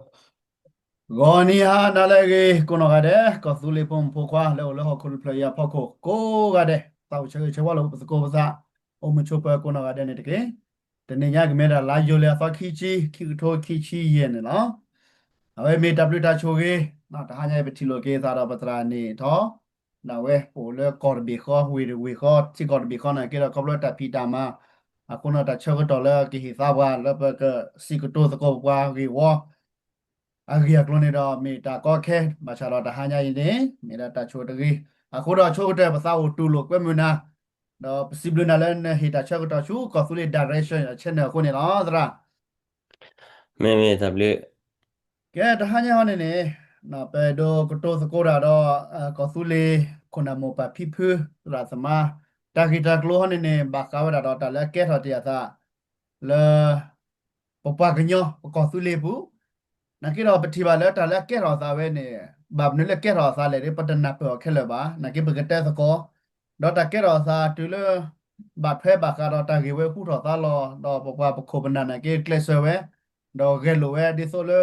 ဂီၤနံၤဟါနၤလၢအဂ့ၤ ကိးနီၢ်ဂၤဒဲး ကီၢ်သူလ့ၤဖိမုၣ်ဖိခွါ လၢအိၣ်လၢဟီၣ်ခိၣ်တဖျၢၣ်အံၤအဖီခိၣ်ကိးဂၤဒဲး သးအိၣ်ဆၢဂ့ၤဆၢဝါလိာ်ပသကိးပသး အိၣ်မုာ်ဆိးပၢၤကိးနီၢ်ဂၤဒဲးန့ၣ်တက့ၢ်. တနံၤညါကမ့ၢ်ဒၣ်လါယူၤလံအသီခံဆံ ခံကထိခံဆံယဲၢ်န့ၣ်လီၤ. အဝဲမ့ၢ်တၢ်ဘျုးတၢ်ဆိၣ်ဂ့ၤ တဟါညါအံၤပထံၣ်လိာ်က့ၤသးဒီးပသရၣ်န့ၣ်ထီၣ် ဒၣ်ဝဲပအိၣ်လၢကီၢ်တဘ့ၣ်ဃီ ဝ့ၢ်တဝ့ၢ်ဃီ ထံကီၢ်တဘ့ၣ်ဃီန့ၣ်က့ဒီး ခီဖျိတၢ်ဖံးတၢ်မၤ အဃိန့ၣ်တၢ်ဆၢကတီၢ်လၢကဟ့ၣ်သါပှၤ လၢပကစံးကတိၤသကိးပှၤဂ့ၢ်ဝီ အဂ့ၢ်အကျိၤန့ၣ်ဒီး မ့ၢ်တၢ်ကီခဲ ဘၣ်ဆၣ်ဒီးတဟါညါအံၤန့ၣ် မ့ၢ်ဒၣ်တၢ်ဆိၣ်တဂ့ၤ အဃိဒီးဆိကတၢၢ်ပသးအိၣ်တူၢ်လိာ်ကွဲမုာ်နၤ ဒီးပစံးဘျုးနၤလၢနဟ့ၣ်တၢ်ဆၢကတီၢ်ဆူ ကီၢ်သူလ့ၤ direction channel အဃိန့ၣ်လီၤ သရၣ် မ့မ့ၢ်တၢ်ဘျုး ကဲ တဟါညါဟီန့ၣ်န့ၣ် ပအဲၣ်ဒိးကတိၤသကိးတၢ်ဒီး ကီၢ်သူလ့ၤ ခိၣ်နၢ်မိၢ်ပၢ်ဖံဖု သရၣ်သမါ တၢ်ဂ့ၢ်တၢ်ကျိၤဟီန့ၣ်န့ၣ် ဘၣ်ဃးဝဲဒၣ်ဒီးတၢ်လၢအကဲထီၣ်တ့ၢ်အသး လၢ ပပှၤကညီ ပကီၢ်သူလ့ၤပူၤ နာ်က့ဒီးပထံၣ်ဘၣ်လၢတၢ်လၢအကဲထီၣ်အသးဝဲန့ၣ် ဘၣ်မနုၤလၢကဲထီၣ်အသးလဲၣ်ဒီး ပတနၢ်ပၢၢ်အီၤခဲလၢာ်ဘၣ်. နာ်က့ပကတဲသကိး ဒီးတၢ်ကဲထီၣ်အသးတုၤလၢ ဘၣ်ထွဲဘၣ်ဃးဒီးတၢ်ဂ့ၢ်ဝဲဟူထီၣ်သါလီၤ ဒီးပပှၤပခိၣ်ပနၢ်နာ်က့ကျဲးစၢးဝဲ ဒီးဂဲၤလိာ်ဝဲဒ်သိးလၢ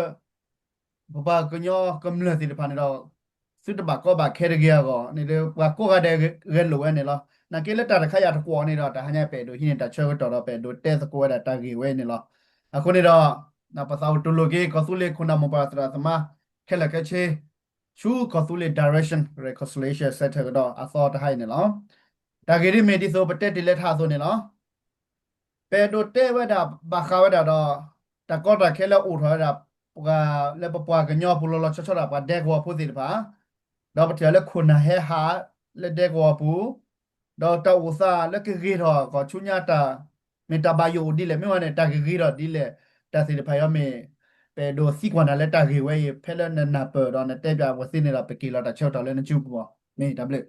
ပပှၤကညီကမျၢၢ်သ့ၣ်တဖၣ်န့ၣ်ဒီး သုတဘၣ်ကီဘၣ်ခဲတဂ့ၤအဂီၢ်န့ၣ်ဒီး ပှၤကိးဂၤဒဲးဂဲၤလိာ်ဝဲန့ၣ်လီၤ. နာ်က့လၢတၢ်တခါယၤတကွီၢ်န့ၣ်ဒီး တဟါညါပအဲၣ်ဒိးဟံးန့ၢ်တၢ်ဆၢကတီၢ်ဒီး ပအဲၣ်ဒိးတဲသကိးဝဲဒၣ်တၢ်ဂ့ၢ်ဝဲန့ၣ်လီၤ. အဃိန့ၣ်ဒီး ပသးအိၣ်တူၢ်လိာ်က့ၤ ကီၢ်သူလ့ၤခိၣ်နၢ်မိၢ်ပၢ်သရၣ်သမါ ခဲလၢာ်ခဲဆ့ ဆူကီၢ်သူလ့ၤ Direction Reconciliation Center ကဒီးအသီတဟါအံၤန့ၣ်လီၤ. တၢ်ဂ့ၢ်ဒ်မ့ၢ်ဒ်သိးပတဲတ့ၢ်လၢထးအသိးန့ၣ်လီၤ. ပအဲၣ်ဒိးတဲဝဲဒၣ်ဘၣ်ဃးဝဲဒၣ်ဒီး တၢ်ကီတၢ်ခဲလၢအိၣ်ထီၣ်ဝဲဒၣ် ပှၤလၢပပှၤကညီပူၤလီၤလီၤဆီဆီဒၣ်ပှၤဒဲကဝီၤဖိသ့ၣ်တဖၣ် ဒီးပထံၣ်လၢခိၣ်နၢ်ဟဲဟးလၢဒဲကဝီၤပူၤ ဒီးတၢ်အိၣ်သးလၢကဂ့ၤထီၣ်ကီၢ်ဆူညါတၢ် မ့ၢ်တၢ်ဘၣ်ယိၣ်အိၣ်ဒ်လဲၣ် မ့ၢ်ဝဲန့ၣ် တၢ်ကဂ့ၤထီၣ်ဒ်လဲၣ် တၢ်သ့ၣ်တဖၣ်အံၤမ့ၢ် ပအဲၣ်ဒိးသံကွၢ်နၤလၢတၢ်ဂ့ၢ်ဝဲအံၤ ဖဲလၢနနၢ်ပၢၢ်ဒီးနတဲပၠးပှၤသ့န့ၣ်ဒီး ပက့ၤလီၤတၢ်ဆၢကတီၢ်လၢနစုပူၤ မ့ၢ်တၢ်ဘျုး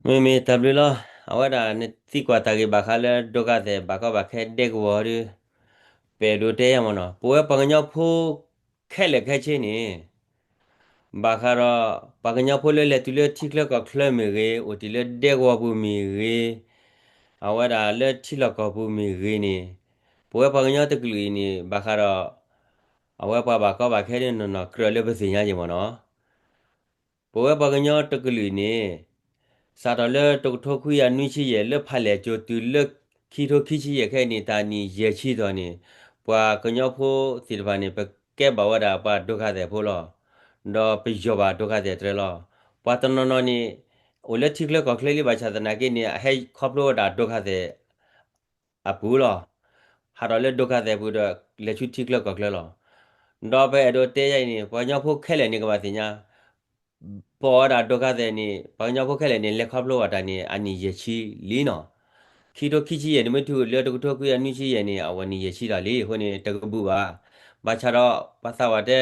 မ့မ့ၢ်တၢ်ဘျုးလီၤ. အဝဲဒၣ်နသံကွၢ်တၢ်ဂ့ၢ်ဘၣ်ဃးလၢဒိကၢ်သဲး ဘၣ်ကီဘၣ်ခဲဒဲကဝီၤဒီး ပအဲၣ်ဒိးတဲယၤမ့ၢ်နီၤ ပဝဲပှၤကညီဖိခဲလၢာ်ခဲဆ့န့ၣ် ဘၣ်ဃးဒီး ပှၤကညီဖိလၢလဲၤတုၤလၢထံချၢကီၢ်ချၢမ့ၢ်ဂ့ၤ, အိၣ်တ့ၢ်လၢဒဲကဝီၤပူၤမ့ၢ်ဂ့ၤ, အဝဲဒၣ်လၢထံလီၢ်ကီၢ်ပူၤမ့ၢ်ဂ့ၤန့ၣ်, ပဝဲပှၤကညီတကလုာ်အံၤန့ၣ် ဘၣ်ဃးဒီး အဝဲပှၤဘၣ်ကီဘၣ်ခဲန့ၣ်နီၢ်နီၢ်ကြၢးလၢပသ့ၣ်ညါက့ၤမ့ၢ်နီၤ ပဝဲပှၤကညီတကလုာ်န့ၣ် စးထီၣ်လၢတကထိခွံကယၤနွံဆံယဲၢ်လၢဖးလဲၢ်ကၠိၤတုၤလၢခံကထိခံဆံယဲၢ်ခဲအံၤန့ၣ် တၢ်နံၣ်ယဲၢ်ဆံတီၤန့ၣ် ပှၤကညီဖိသ့ၣ်တဖၣ်န့ၣ် ပကဲဘၣ်ဝဲဒၣ်ပှၤဒိကၢ်သဲးဖိလီၤ. ဒီးပယီၤဘၣ်ဒိကၢ်သဲးတြဲၤလီၤ. ပှၤတနီၤနီၤန့ၣ် အိၣ်လၢထံချၢကီၢ်ချၢလံ ဘၣ်ဆၣ်သနာ်က့န့ၣ် အဟဲခီဖျိဝဲဒၣ်ဒိကၢ်သဲး အပူၤလီၤ. ဟးထီၣ်လၢဒိကၢ်သဲးပူၤဒီး လဲၤဆူထံချၢကီၢ်ချၢလီၤ. ဒီးပအဲၣ်ဒိးတဲယၤအံၤန့ၣ် ပှၤကညီဖိခဲလၢာ်န့ၣ်ကဘၣ်သ့ၣ်ညါ ပအီၣ်ဝဲဒၣ်ဒိကၢ်သဲးန့ၣ် ပှၤကညီဖိခဲလၢာ်န့ၣ် လဲၤခီဖျိဘၣ်တၢ်န့ၣ် အနံၣ်ယဲၢ်ဆံလံနီၤ. ခံကထိခံဆံယဲၢ်န့ၣ် မ့ၢ်တုၤလၢတကထိခွံကယၤနွံဆံယဲၢ်န့ၣ် အဝဲနံၣ်ယဲၢ်ဆံလီၤလံ. အဃိန့ၣ် တကဘူၣ်ဘၣ်. ဘၣ်ဆၣ်ဒီး ပှၤသးဝးတဲ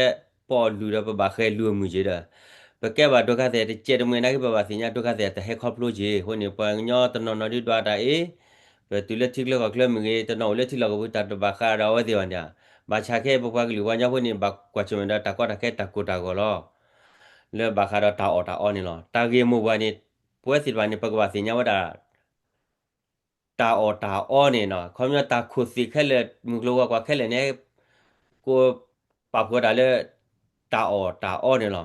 ပအီၣ်လုၢ်ဒီးပဘၣ်ဃဲၤလုၢ်အမုၢ်က့ၤဒီး ပကဲဘၣ်ဒိကၢ်သဲးတစဲးတမှဲၤနာ်က့ ပဘၣ်သ့ၣ်ညါဒိကၢ်သဲးတဟဲခီဖျိက့ၤ. အဃိန့ၣ် ပှၤကညီတနီၤနီၤဒုးဒွးတၢ်အံၤ ပတုၤလၢထံချၢကီၢ်ချၢမ့ၢ်ဂ့ၤ, တနီၤအိၣ်လၢထံလီၢ်ကီၢ်ပူၤ တၢ်တဘၣ်ဃးဒီးအဝဲသ့ၣ်ဘၣ်န့ၣ်ဧါ. ဘၣ်ဆၣ်ခဲအံၤပပှၤကလုာ်ပှၤကညီဖိန့ၣ် ဘၣ်ကွၢ်ဆၢၣ်မဲာ်ဒီးတၢ်ကီတၢ်ခဲတၢ်ကိၢ်တၢ်ဂီၤလီၤ. လၢဘၣ်ဃးဒီးတၢ်အီၣ်တၢ်အီန့ၣ်လီၤ. တၢ်ဂ့ၢ်မိၢ်ပှၢ်န့ၣ် ပဝဲသ့ၣ်တဖၣ်န့ၣ် ပကဘၣ်သ့ၣ်ညါဝဲဒၣ် တၢ်အီၣ်တၢ်အီန့ၣ်နီၤ, ခီပညီတၢ်ခိၣ်သ့ၣ်ခဲလၢာ် မုၢ်ကျိၤဝဲၤကွာ်ခဲလၢာ်န့ၣ် ကိးပာ်ဖှိၣ်ဝဲဒၣ်လၢ တၢ်အီၣ်တၢ်အီန့ၣ်လီၤ.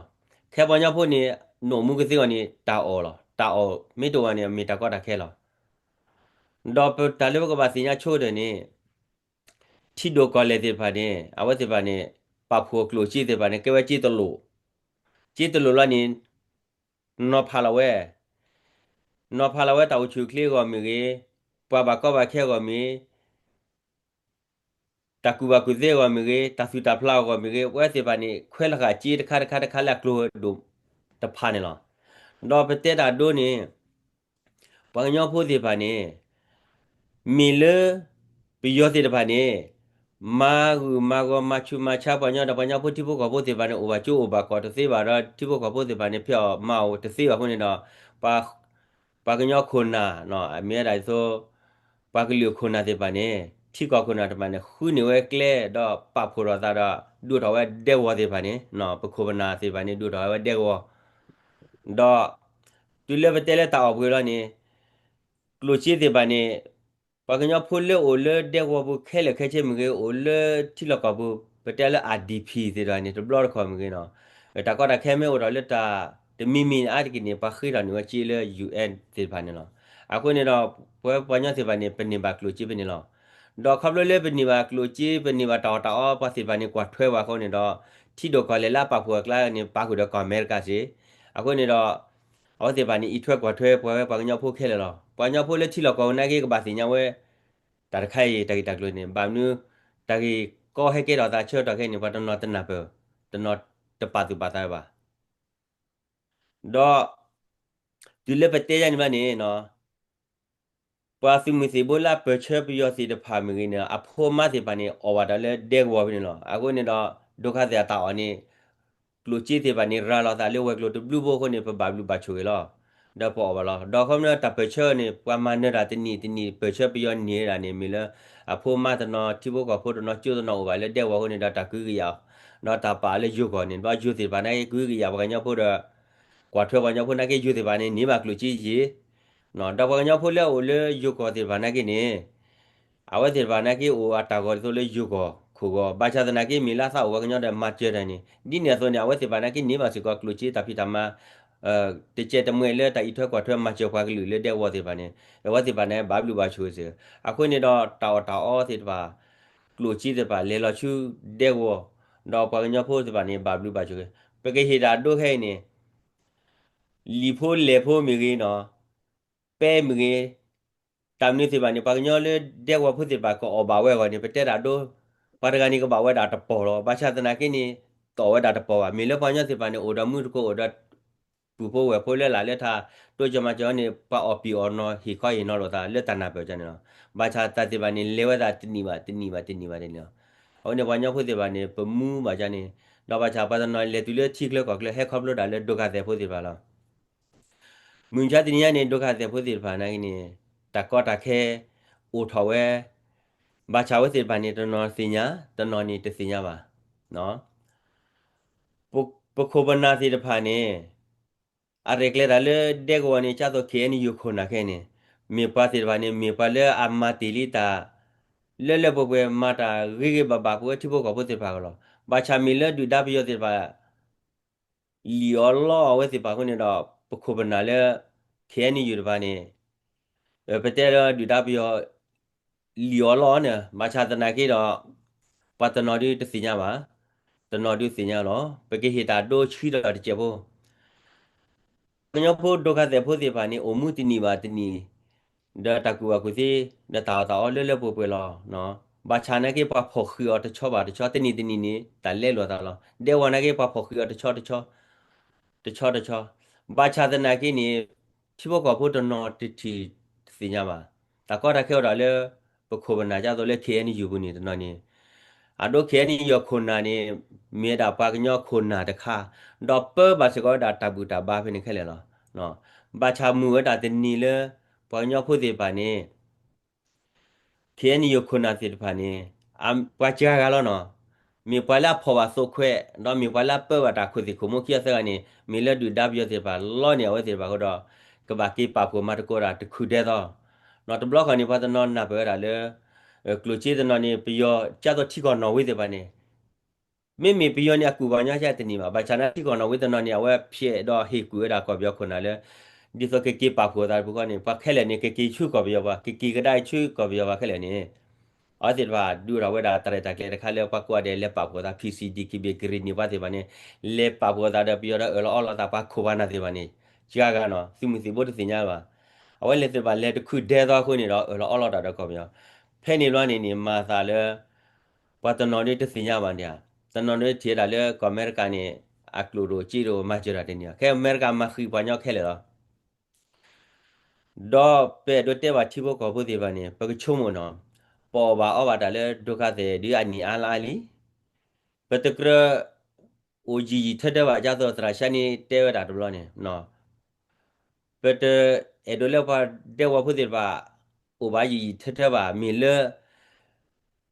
ခဲပှၤကညီဖိန့ၣ် နအိၣ်မူကသ့အီၤန့ၣ် တၢ်အီၣ်လီၤ. တၢ်အီၣ်မ့ၢ်တအိၣ်ဘၣ်န့ၣ် မ့ၢ်တၢ်ကီတၢ်ခဲလီၤ. ဒီးပတၢ်လၢပကဘၣ်သ့ၣ်ညါဆိကတၢၢ်န့ၣ် ထံဒိၣ်ကီၢ်လဲၢ်သ့ၣ်တဖၣ်န့ၣ် အဝဲသ့ၣ်တဖၣ်န့ၣ် ပာ်ဖှိၣ်အကျိၣ်စ့သ့ၣ်တဖၣ်န့ၣ် ကဲဝဲစ့တလိၣ်, စ့တလိၣ်လီၤန့ၣ် နီၤဖးလီၤဝဲ နီၤဖးလီၤဝဲတၢ်အိၣ်ဆူၣ်အိၣ်ချ့အဂီၢ်မ့ၢ်ဂ့ၤ, ပှၤဘၣ်ကီဘၣ်ခဲအဂီၢ်မ့ၢ်ဂ့ၤ, တၢ်ကူၣ်ဘၣ်ကူၣ်သ့အဂီၢ်မ့ၢ်ဂ့ၤ, တၢ်သူၣ်တၢ်ဖျးအဂီၢ်မ့ၢ်ဂ့ၤ, ပဝဲသ့ၣ်တဖၣ်န့ၣ် ခွဲးလီၤဃာ်စ့တခါတခါတခါလၢအကျိၤဒိၣ်တဖၣ်န့ၣ်လီၤ. ဒီးပတဲတၢ်ဒိန့ၣ် ပှၤကညီဖိသ့ၣ်တဖၣ်န့ၣ် မ့ၢ်လၢ ပယီၤသ့ၣ်တဖၣ်န့ၣ် မၤဂုာ်မၤဂီၤမၤဆူးမၤဆါပှၤကညီဒီး ပှၤကညီဖိထံဖိကီၢ်ဖိသ့ၣ်တဖၣ်န့ၣ် အိၣ်ဘၣ်ကၠိအိၣ်ဘၣ်ကီၢ်တသ့ဘၣ်ဒီး ထံဖိကီၢ်ဖိသ့ၣ်တဖၣ်န့ၣ် ဖဲအီၣ်မၤအီၣ်တသ့ဘၣ်အဃိန့ၣ်ဒီး ပှၤကညီခိၣ်နၢ် အမ့ၢ်ဝဲဒၣ်ဒ်သိး ပှၤကလုာ်ခိၣ်နၢ်သ့ၣ်တဖၣ်န့ၣ် ထံကီၢ်ခိၣ်နၢ်သ့ၣ်တဖၣ်န့ၣ် ဃုန့ၢ်ဝဲကျဲဒီးပာ်ဖှိၣ်ထီၣ်သးဒီး ဒိၣ်ထီၣ်ဝဲဒဲကဝီၤသ့ၣ်တဖၣ်န့ၣ် ပခိၣ်ပနၢ်သ့ၣ်တဖၣ်န့ၣ် ဒိၣ်ထီၣ်ဝဲဒဲကဝီၤ ဒီး တုၤလၢပတဲလၢတၢ်အီၣ်ပှ့ၤလီၤန့ၣ် ကျိၣ်စ့သ့ၣ်တဖၣ်န့ၣ် ပှၤကညီဖိလၢအိၣ်လၢဒဲကဝီၤပူၤခဲလၢာ်ခဲဆ့မ့ၢ်ဂ့ၤ အိၣ်လၢထံလီၢ်ကီၢ်ပူၤ ပတဲလၢ အၣ်ဒံၣ်ဖံၣ် သ့ၣ်တဖၣ်န့ၣ် တဘျီတခီၣ်မ့ၢ်ဂ့ၤနီၤ, တၢ်ကီတၢ်ခဲမ့ၢ်အိၣ်ထီၣ်လၢတၢ်တမံၤမံၤအါတက့ၢ်န့ၣ် ပှၤဃ့ထီၣ်န့ၢ်ဝဲစ့လၢ ယူၣ်အ့ၣ် သ့ၣ်တဖၣ်န့ၣ်လီၤ. အဃိန့ၣ်ဒီး ပဝဲပှၤကညီသ့ၣ်တဖၣ်န့ၣ် ပန့ၢ်ဘၣ်ကျိၣ်စ့ဖဲန့ၣ်လီၤ. ဒီးခီဖျိလၢပန့ၢ်ဘၣ်ကျိၣ်စ့ ပန့ၢ်ဘၣ်တၢ်အီၣ်တၢ်အီ ပှၤသ့ၣ်တဖၣ်န့ၣ် ကွၢ်ထွဲဝဲအဃိန့ၣ်ဒီး ထံဒိၣ်ကီၢ်လဲၢ်လၢအပာ်ဖှိၣ်အကျါန့ၣ် ပာ်ဃုာ်ဒီးကီၢ်အမဲရကၤစ့ၢ်, အဃိန့ၣ်ဒီး အဝဲသ့ၣ်တဖၣ်န့ၣ် အံးထွဲကွၢ်ထွဲပဝဲပှၤကညီဖိခဲလၢာ်လီၤ. ပှၤကညီဖိလၢထံလီၢ်ကီၢ်ပူၤနာ်က့ ကဘၣ်သ့ၣ်ညါဝဲ တၢ်တခါအံၤ တၢ်ဂ့ၢ်တၢ်ကျိၤန့ၣ် ဘၣ်မနုၤ တၢ်ဂ့ၢ်ကီဟဲကဲထီၣ်သးဆၢကတီၢ်ခဲအံၤန့ၣ် ပှၤတနီၤတနၢ်ပၢၢ်, တနီၤတပာ်သူၣ်ပာ်သးဘၣ်. ဒီး တုၤလၢပတဲယါန့ၣ်ဘျီန့ၣ် ပှၤသုးမုၢ်သံၣ်ဘိလၢအပၢၢ်ဆၢပယီၤသ့ၣ်တဖၣ်မ့ၢ်ဂ့ၤန့ၣ် အဖိအမါသ့ၣ်တဖၣ်န့ၣ် အီၣ်ဘၣ်တၢ်လၢဒဲကဝီၤဖဲန့ၣ်လီၤ. အဃိန့ၣ်ဒီး ဒိခါသဲၣ်အတၢ်အီၣ်န့ၣ် ကျိၣ်စ့သ့ၣ်တဖၣ်န့ၣ် ရၤလီၤသးလၢဝဲၤကျိၤတဘျုးဘိအဃိန့ၣ် ပဘၣ်ဘျုးဘၣ်ဆိၣ်ဂ့ၤလီၤ. ဒီးပအီၣ်ဘၣ်လီၤ. ဒီးခီဖျိတၢ်ပၢၢ်ဆၢန့ၣ် ပှၤမၤနၢၤတၢ်တနံၣ်တနံၣ် ပၢၢ်ဆၢပယီၤန့ၢ်ဒၣ်န့ၣ် မ့ၢ်လၢ အဖိအမါတနီၤ ထံဖိကီၢ်ဖိတနီၤ ကၠိတနီၤအိၣ်ဘၣ်လၢဒဲကဝီၤအဃိန့ၣ်ဒီး တၢ်ကဟုကယာ်အီၤ, ဒီးတၢ်ပာ်လၢယိၤကီၢ်န့ၣ် ဘျီယိၤသ့ၣ်တဖၣ်နာ်က့ ကဟုကယာ်ပှၤကညီဖိဒီး ကွၢ်ထွဲပှၤကညီဖိနာ်က့ ယိၤသ့ၣ်တဖၣ်န့ၣ် န့ၢ်ဘၣ်ကျိၣ်စ့ယံာ် ဒီးပှၤကညီဖိလၢအအိၣ်လၢယိၤကီၢ်သ့ၣ်တဖၣ်နာ်က့န့ၣ် အဝဲသ့ၣ်တဖၣ်နာ်က့အိၣ်အတၢ်ဂီၤဒ်သိးလၢယိၤကီၢ်ခိၣ်ဂီၤ ဘၣ်ဆၣ်သနာ်က့မ့ၢ်လၢအသးအိၣ်ပှၤကညီဒီးမၤစၢၤတၢ်န့ၣ် ဒ်န့ၣ်အသိးန့ၣ် အဝဲသ့ၣ်တဖၣ်နာ်က့န့ၢ်ဘၣ်စ့ၢ်ကီးကျိၣ်စ့တၢ်ဖံးတၢ်မၤ တစဲးတမှဲလၢတၢ်အံးထွဲကွၢ်ထွဲမၤစၢၤပှၤကလုာ်လၢဒဲကဝီၤသ့ၣ်တဖၣ်န့ၣ် အဝဲသ့ၣ်တဖၣ်န့ၣ် ဘၣ်ဘျုးဘၣ်ဆိၣ်ဂ့ၤစ့ၢ်ကီး အဃိန့ၣ်ဒီးတၢ်အီၣ်တၢ်အီသ့ၣ်တဖၣ် ကျိၣ်စ့သ့ၣ်တဖၣ် လဲၤလီၤဆူဒဲကဝီၤ ဒီးပှၤကညီဖိသ့ၣ်တဖၣ်န့ၣ် ဘၣ်ဘျုးဘၣ်ဆိၣ်ဂ့ၤ ပကဟ့ၣ်တၢ်ဒိခဲအံၤန့ၣ် လံာ်ဖိလဲၢ်ဖိမ့ၢ်ဂ့ၤနီၤ ပဲမ့ၢ်ဂ့ၤ တၢ်မနုၤသ့ၣ်တဖၣ်န့ၣ် ပှၤကညီလၢဒဲကဝီၤဖိသ့ၣ်တဖၣ် ကအီၣ်ဘၣ်ဝဲအဂီၢ်န့ၣ် ပတဲတၢ်ဒိ ပှၤတဂၤန့ၣ်ကဘၣ်ဝဲဒၣ်တပီၢ်လီၤ. ဘၣ်ဆၣ်သနာ်က့န့ၣ် တအီၣ်ဝဲဒၣ်တပီၢ်ဘၣ်. မ့ၢ်လၢပှၤကညီသ့ၣ်တဖၣ်န့ၣ် အိၣ်ဒီးမုၢ်တကိး အိၣ်ဒီး ပုၢ်ဖိဝဲၢ်ဖိလၢလာ်လၢထး တိစၢၤမၤစၢၤန့ၣ် ပှၤအီၣ်ပံၢ်အီၣ်နီၤ ဟ့ၣ်ခီဟ့ၣ်နီၤလိာ်သးလၢတၢ်နၢ်ပၢၢ်ကန့ၣ်လီၤ. ဘၣ်ဆၣ်တၢ်သ့ၣ်တဖၣ်န့ၣ် လဲၤဝဲဒၣ်တနံၣ်ဘၣ်တနံၣ်ဘၣ်တနံၣ်ဘၣ်တနံၣ်လီၤ. အဃိန့ၣ် ပှၤကညီဖိသ့ၣ်တဖၣ်န့ၣ် ပမူဘၣ်ကန့ၣ် ဒီးဘၣ်ဆၣ်ပှၤတနီၤလဲၤတုၤလၢထံချၢကီၢ်ချၢ ဟဲခီဖျိတၢ်လၢဒိခါသဲးဖိသ့ၣ်တဖၣ်လီၤ. မုၢ်ဆါတနံၤညါန့ၣ် ဒိခါသဲးဖိသ့ၣ်တဖၣ်နာ်က့န့ၣ် တၢ်ကီတၢ်ခဲ အိၣ်ထီၣ်ဝဲ ဘၣ်ဆၣ်ဝဲသ့ၣ်တဖၣ်န့ၣ် တနီၤသ့ၣ်ညါ တနီၤန့ၣ်တသ့ၣ်ညါဘၣ်. ပ ပခိၣ်ပနၢ်သ့ၣ်တဖၣ်န့ၣ် အရဲၣ်ကျဲၤတၢ်လၢဒဲကဝီၤန့ၣ် ကၢ်သိး ခ့ၣ်အဲၣ်ယူၣ် ခိၣ်နၢ်ခဲအံၤန့ၣ် မ့ၢ်ပှၤသ့ၣ်တဖၣ်န့ၣ် မ့ၢ်ပှၤလၢအမၤတ့ၢ်လံတၢ် လၢလၢပှဲၤပှဲၤ မၤတၢ်ဂ့ၤဂ့ၤဘၣ်ဘၣ် ပဝဲထံဖိကီၢ်ဖိသ့ၣ်တဖၣ်ကလီၤ. ဘၣ်ဆၣ်မ့ၢ်လၢဒုၣ်ဒါပယီၤသ့ၣ်တဖၣ် လံၣ်အီၤလီအီၤဝဲသ့ၣ်တဖၣ်အဃိန့ၣ်ဒီး ပခိၣ်ပနၢ်လၢ ခ့ၣ်အဲၣ်ယူၣ် တဖၣ်န့ၣ် ပတဲလၢဒုၣ်ဒါပယီၤ လံၣ်အီၤလီအီၤန့ၣ် ဘၣ်ဆၣ်သနာ်က့ဒီး ပှၤတနီၤဒုတသ့ၣ်ညါဘၣ်, တနီၤဒုသ့ၣ်ညါလီၤ. ပကဟ့ၣ်တၢ်ဒိဆံးဒီးတစဲးဖိ ပှၤကညီဖိဒိခါသဲးဖိသ့ၣ်တဖၣ်န့ၣ် အိၣ်မူတနံၣ်ဘၣ်တနံၣ် ဒီးတၢ်ကူၣ်ဘၣ်ကူၣ်သ့ ဒီးတၢ်အီၣ်တၢ်အီလၢလၢပှဲၤပှဲၤလီၤ. ဘၣ်ဆၣ်သနာ်က့ ပှၤဖီၣ်ဃံးအီၤတဆီဘၣ်တဆီ တနံၣ်တနံၣ်န့ၣ် တၢ်လဲလိာ်သးလီၤ. ဒဲကဝီၤနာ်က့ ပှၤဖီၣ်ဃံးအီၤတဆီတဆီ တဆီတဆီ ဘၣ်ဆၣ်သနာ်က့န့ၣ် ထံဖိကီၢ်ဖိတနီၤတထံၣ်တသ့ၣ်ညါဘၣ်. တၢ်ကီတၢ်ခဲအိၣ်ဒၣ်လၢ ပခိၣ်ပနၢ်ဒ်သိးလၢ ခ့ၣ်အဲၣ်ယူၣ် ပူၤန့ၣ်တနီၤန့ၣ် အဒိ ခ့ၣ်အဲၣ်ယူၣ် အခိၣ်နၢ်န့ၣ် မ့ၢ်ဝဲဒၣ်ပှၤကညီခိၣ်နၢ်တခါ ဒီးပၢဘၣ်စ့ၢ်ကီးဝဲဒၣ်တၢ်ဘူၣ်တၢ်ဘါဖဲန့ၣ်ခဲလၢာ်လီၤ. ဘၣ်ဆၣ်မုာ်ဝဲဒၣ်တနံၤလၢ ပှၤကညီဖိသ့ၣ်တဖၣ်န့ၣ် ခ့ၣ်အဲၣ်ယူၣ် ခိၣ်နၢ်သ့ၣ်တဖၣ်န့ၣ် ပှၤစှၤဂၤလီၤနီၤ. မ့ၢ်ပှၤလၢအဖီၣ်ဘၣ်သိးခွဲး ဒီးမ့ၢ်ပှၤလၢအပၢဘၣ်တၢ်ခိၣ်သ့ၣ်ခိၣ်မိၢ်ခံဂၤသၢဂၤန့ၣ် မ့ၢ်လၢဒုၣ်ဒါပယီၤသ့ၣ်တဖၣ်လီန့ၢ်အဝဲသ့ၣ်တဖၣ်အဃိဒီး ကဘၣ်က့ၤပာ်ဖှိၣ်မၤသကိးတၢ်တခုၣ်ဒဲသီ တဘျီဃီန့ၣ် ပှၤတနီၤနၢ်ပၢၢ်ဝဲဒၣ်လၢ ကျိၣ်စ့တနီၤန့ၣ် ပယီၤ ကၢ်သိးထံကီၢ်နီၣ်ဝ့တဖၣ်န့ၣ် မ့မ့ၢ်ပယီၤန့ၣ် အကူၣ်ပှၤကညီကတန့ၢ်ဘၣ်. ဘၣ်ဆၣ်န့ၣ် ထံကီၢ်နီၣ်ဝ့တနီၤန့ၣ် အဝဲဖျဲးဒီးဟ့ၣ်ကူၣ်ဝဲဒၣ်ကီၢ်ပယီၤခိၣ်နၢ်လၢ ဒ်သိးကက့ၤပာ်ဖှိၣ်အသးတပူၤဃီန့ၣ် ပှၤခဲလၢာ်န့ၣ် ကက့ၤဆူကီၢ်ပယီၤပှၤ ကက့ၤကဒါဆူကီၢ်ပယီၤပှၤခဲလၢာ်န့ၣ် အဝဲသ့ၣ်တဖၣ်ဒုးအိၣ်ထီၣ်ဝဲဒၣ် တၢ်ရဲၣ်တၢ်ကျဲၤတခါလၢပှၤကိးဂၤဒဲးလဲၤပာ်ဖှိၣ်အသး ဖံစံၣ်ဒံၣ်ကံၣ်ဘ့ၣ်ကရံၣ်နံၣ်ပှၤသ့ၣ်တဖၣ်န့ၣ် လဲၤပာ်ဖှိၣ်အသးဒီးပယီၤဒီးအၢၣ်လီၤအီလီၤသး ပှၤခိၣ်ပှၤနၢ်သ့ၣ်တဖၣ်န့ၣ် စှၤဂၤနီၤ သုးမုၢ်သံၣ်ဘိတသ့ၣ်ညါဘၣ်. အဝဲလဲၤသ့ၣ်တဖၣ်လဲၤတခုၣ်ဒဲသီအဃိန့ၣ်ဒီးအၢၣ်လီၤအီလီၤတၢ်ဒီးကီၢ်ပယီၤ ဖဲန့ၣ်ဘျီန့ၣ်န့ၣ် မၤသးလၢ ပှၤတနီၤဒုတသ့ၣ်ညါဘၣ်န့ၣ်ဧါ. တနီၤဒုထံၣ်ဝဲဒၣ်လၢကီၢ်အမဲရကၤန့ၣ် အကျိၣ်ဒိၣ်စ့ဒိၣ်မၤစၢၤတၢ်တန့ၢ်ဧါ. ခဲအမဲရကၤမၤဃံးပှၤကညီခဲလၢာ်လီၤ. ဒီးပအဲၣ်ဒိးတဲဘၣ်ထံဖိကီၢ်ဖိသ့ၣ်တဖၣ်န့ၣ် ပကဆိကမိၣ်နီၤ, ပအီၣ်ဘၣ်အီဘၣ်တၢ်လၢဒိခါသဲးဒုအနံၣ်အါလါအါလံ. ပတကြၢးအိၣ်ယံာ်ယံာ်ထၢထၢဘၣ် ဒ်သိးသရၣ်ၡါန့ၣ်တဲဝဲဒၣ်တဘျီန့ၣ် ပတအဲၣ်ဒိးလၢပှၤဒဲကဝီၤဖိသ့ၣ်တဖၣ် အိၣ်ဘၣ်ယံာ်ယံာ်ထၢထၢဘၣ် မ့ၢ်လၢ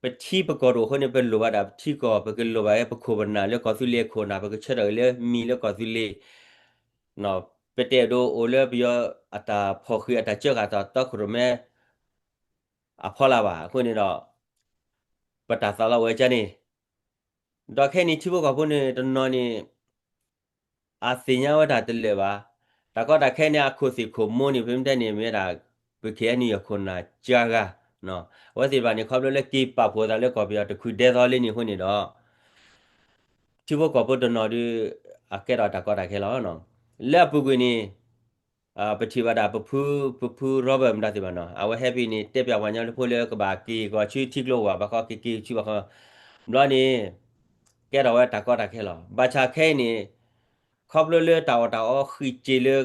ပထံပကီၢ်တအိၣ်အဃိန့ၣ် ပလိၣ်ဘၣ်ဒၣ်ပထံကီၢ် ပကလိၣ်ဘၣ်ဝဲပခိၣ်ပနၢ်လၢကီၢ်သူလ့ၤခိၣ်နၢ် ပကဆၢထၢၣ်လၢမံၤလၢကီၢ်သူလ့ၤ ပတအဲၣ်ဒိးအိၣ်လၢပယီၤအတၢ်ဖီၣ်ဃံးအတၢ်ကၢဃာ်တၢ်တီခိၣ်ရိၣ်မဲ အဖီလာ်ဘၣ်. အဃိန့ၣ်ဒီး ပတၢ်သးလီဝဲကန့ၣ် ဒီးခဲအံၤန့ၣ် ထံဖိကီၢ်ဖိန့ၣ်တနီၤန့ၣ် အသ့ၣ်ညါဝဲတၢ်တလၢာ်ဘၣ်. တၢ်ကီတၢ်ခဲန့ၣ် အခိၣ်သ့ၣ်ခိၣ်မိၢ်န့ၣ် ပမ့ၢ်တဲန့ၣ် မ့ၢ်ဝဲဒၣ် ပ ခ့ၣ်အဲၣ်ယူၣ် အခိၣ်နၢ်ကၢဂၤ, အဝဲသ့ၣ်တဖၣ်န့ၣ် ခီဖျိလၢက့ၤပာ်ဖှိၣ်သးလၢကီၢ်ပယီၤတခုၣ်ဒဲသီလၢန့ၣ်အဃိန့ၣ်ဒီး ထံဖိကီၢ်ဖိတနီၤဒုး အကဲထီၣ်တၢ်ကီတၢ်ခဲလီၤ. လၢအပူၤကွံာ်န့ၣ် ပထံၣ်ဘၣ်ဒၣ်ပဖု ပဖု Robert မတၤသ့ၣ်တဖၣ်နီၤ အဝဲဟဲဖဲန့ၣ် တဲပၠးပှၤကညီဖိလၢကဘၣ်က့ၤကီၢ်ဆူထံကျိဝဲ ဘၣ်ဃီက့ၤက့ၤဆူဘၣ်ဃီ ဘျီန့ၣ် ကဲထီၣ်ဝဲတၢ်ကီတၢ်ခဲလီၤ. ဘၣ်ဆၣ်ခဲအံၤန့ၣ် ခီဖျိလၢတၢ်အီၣ်တၢ်အီဃံးစ့လၢ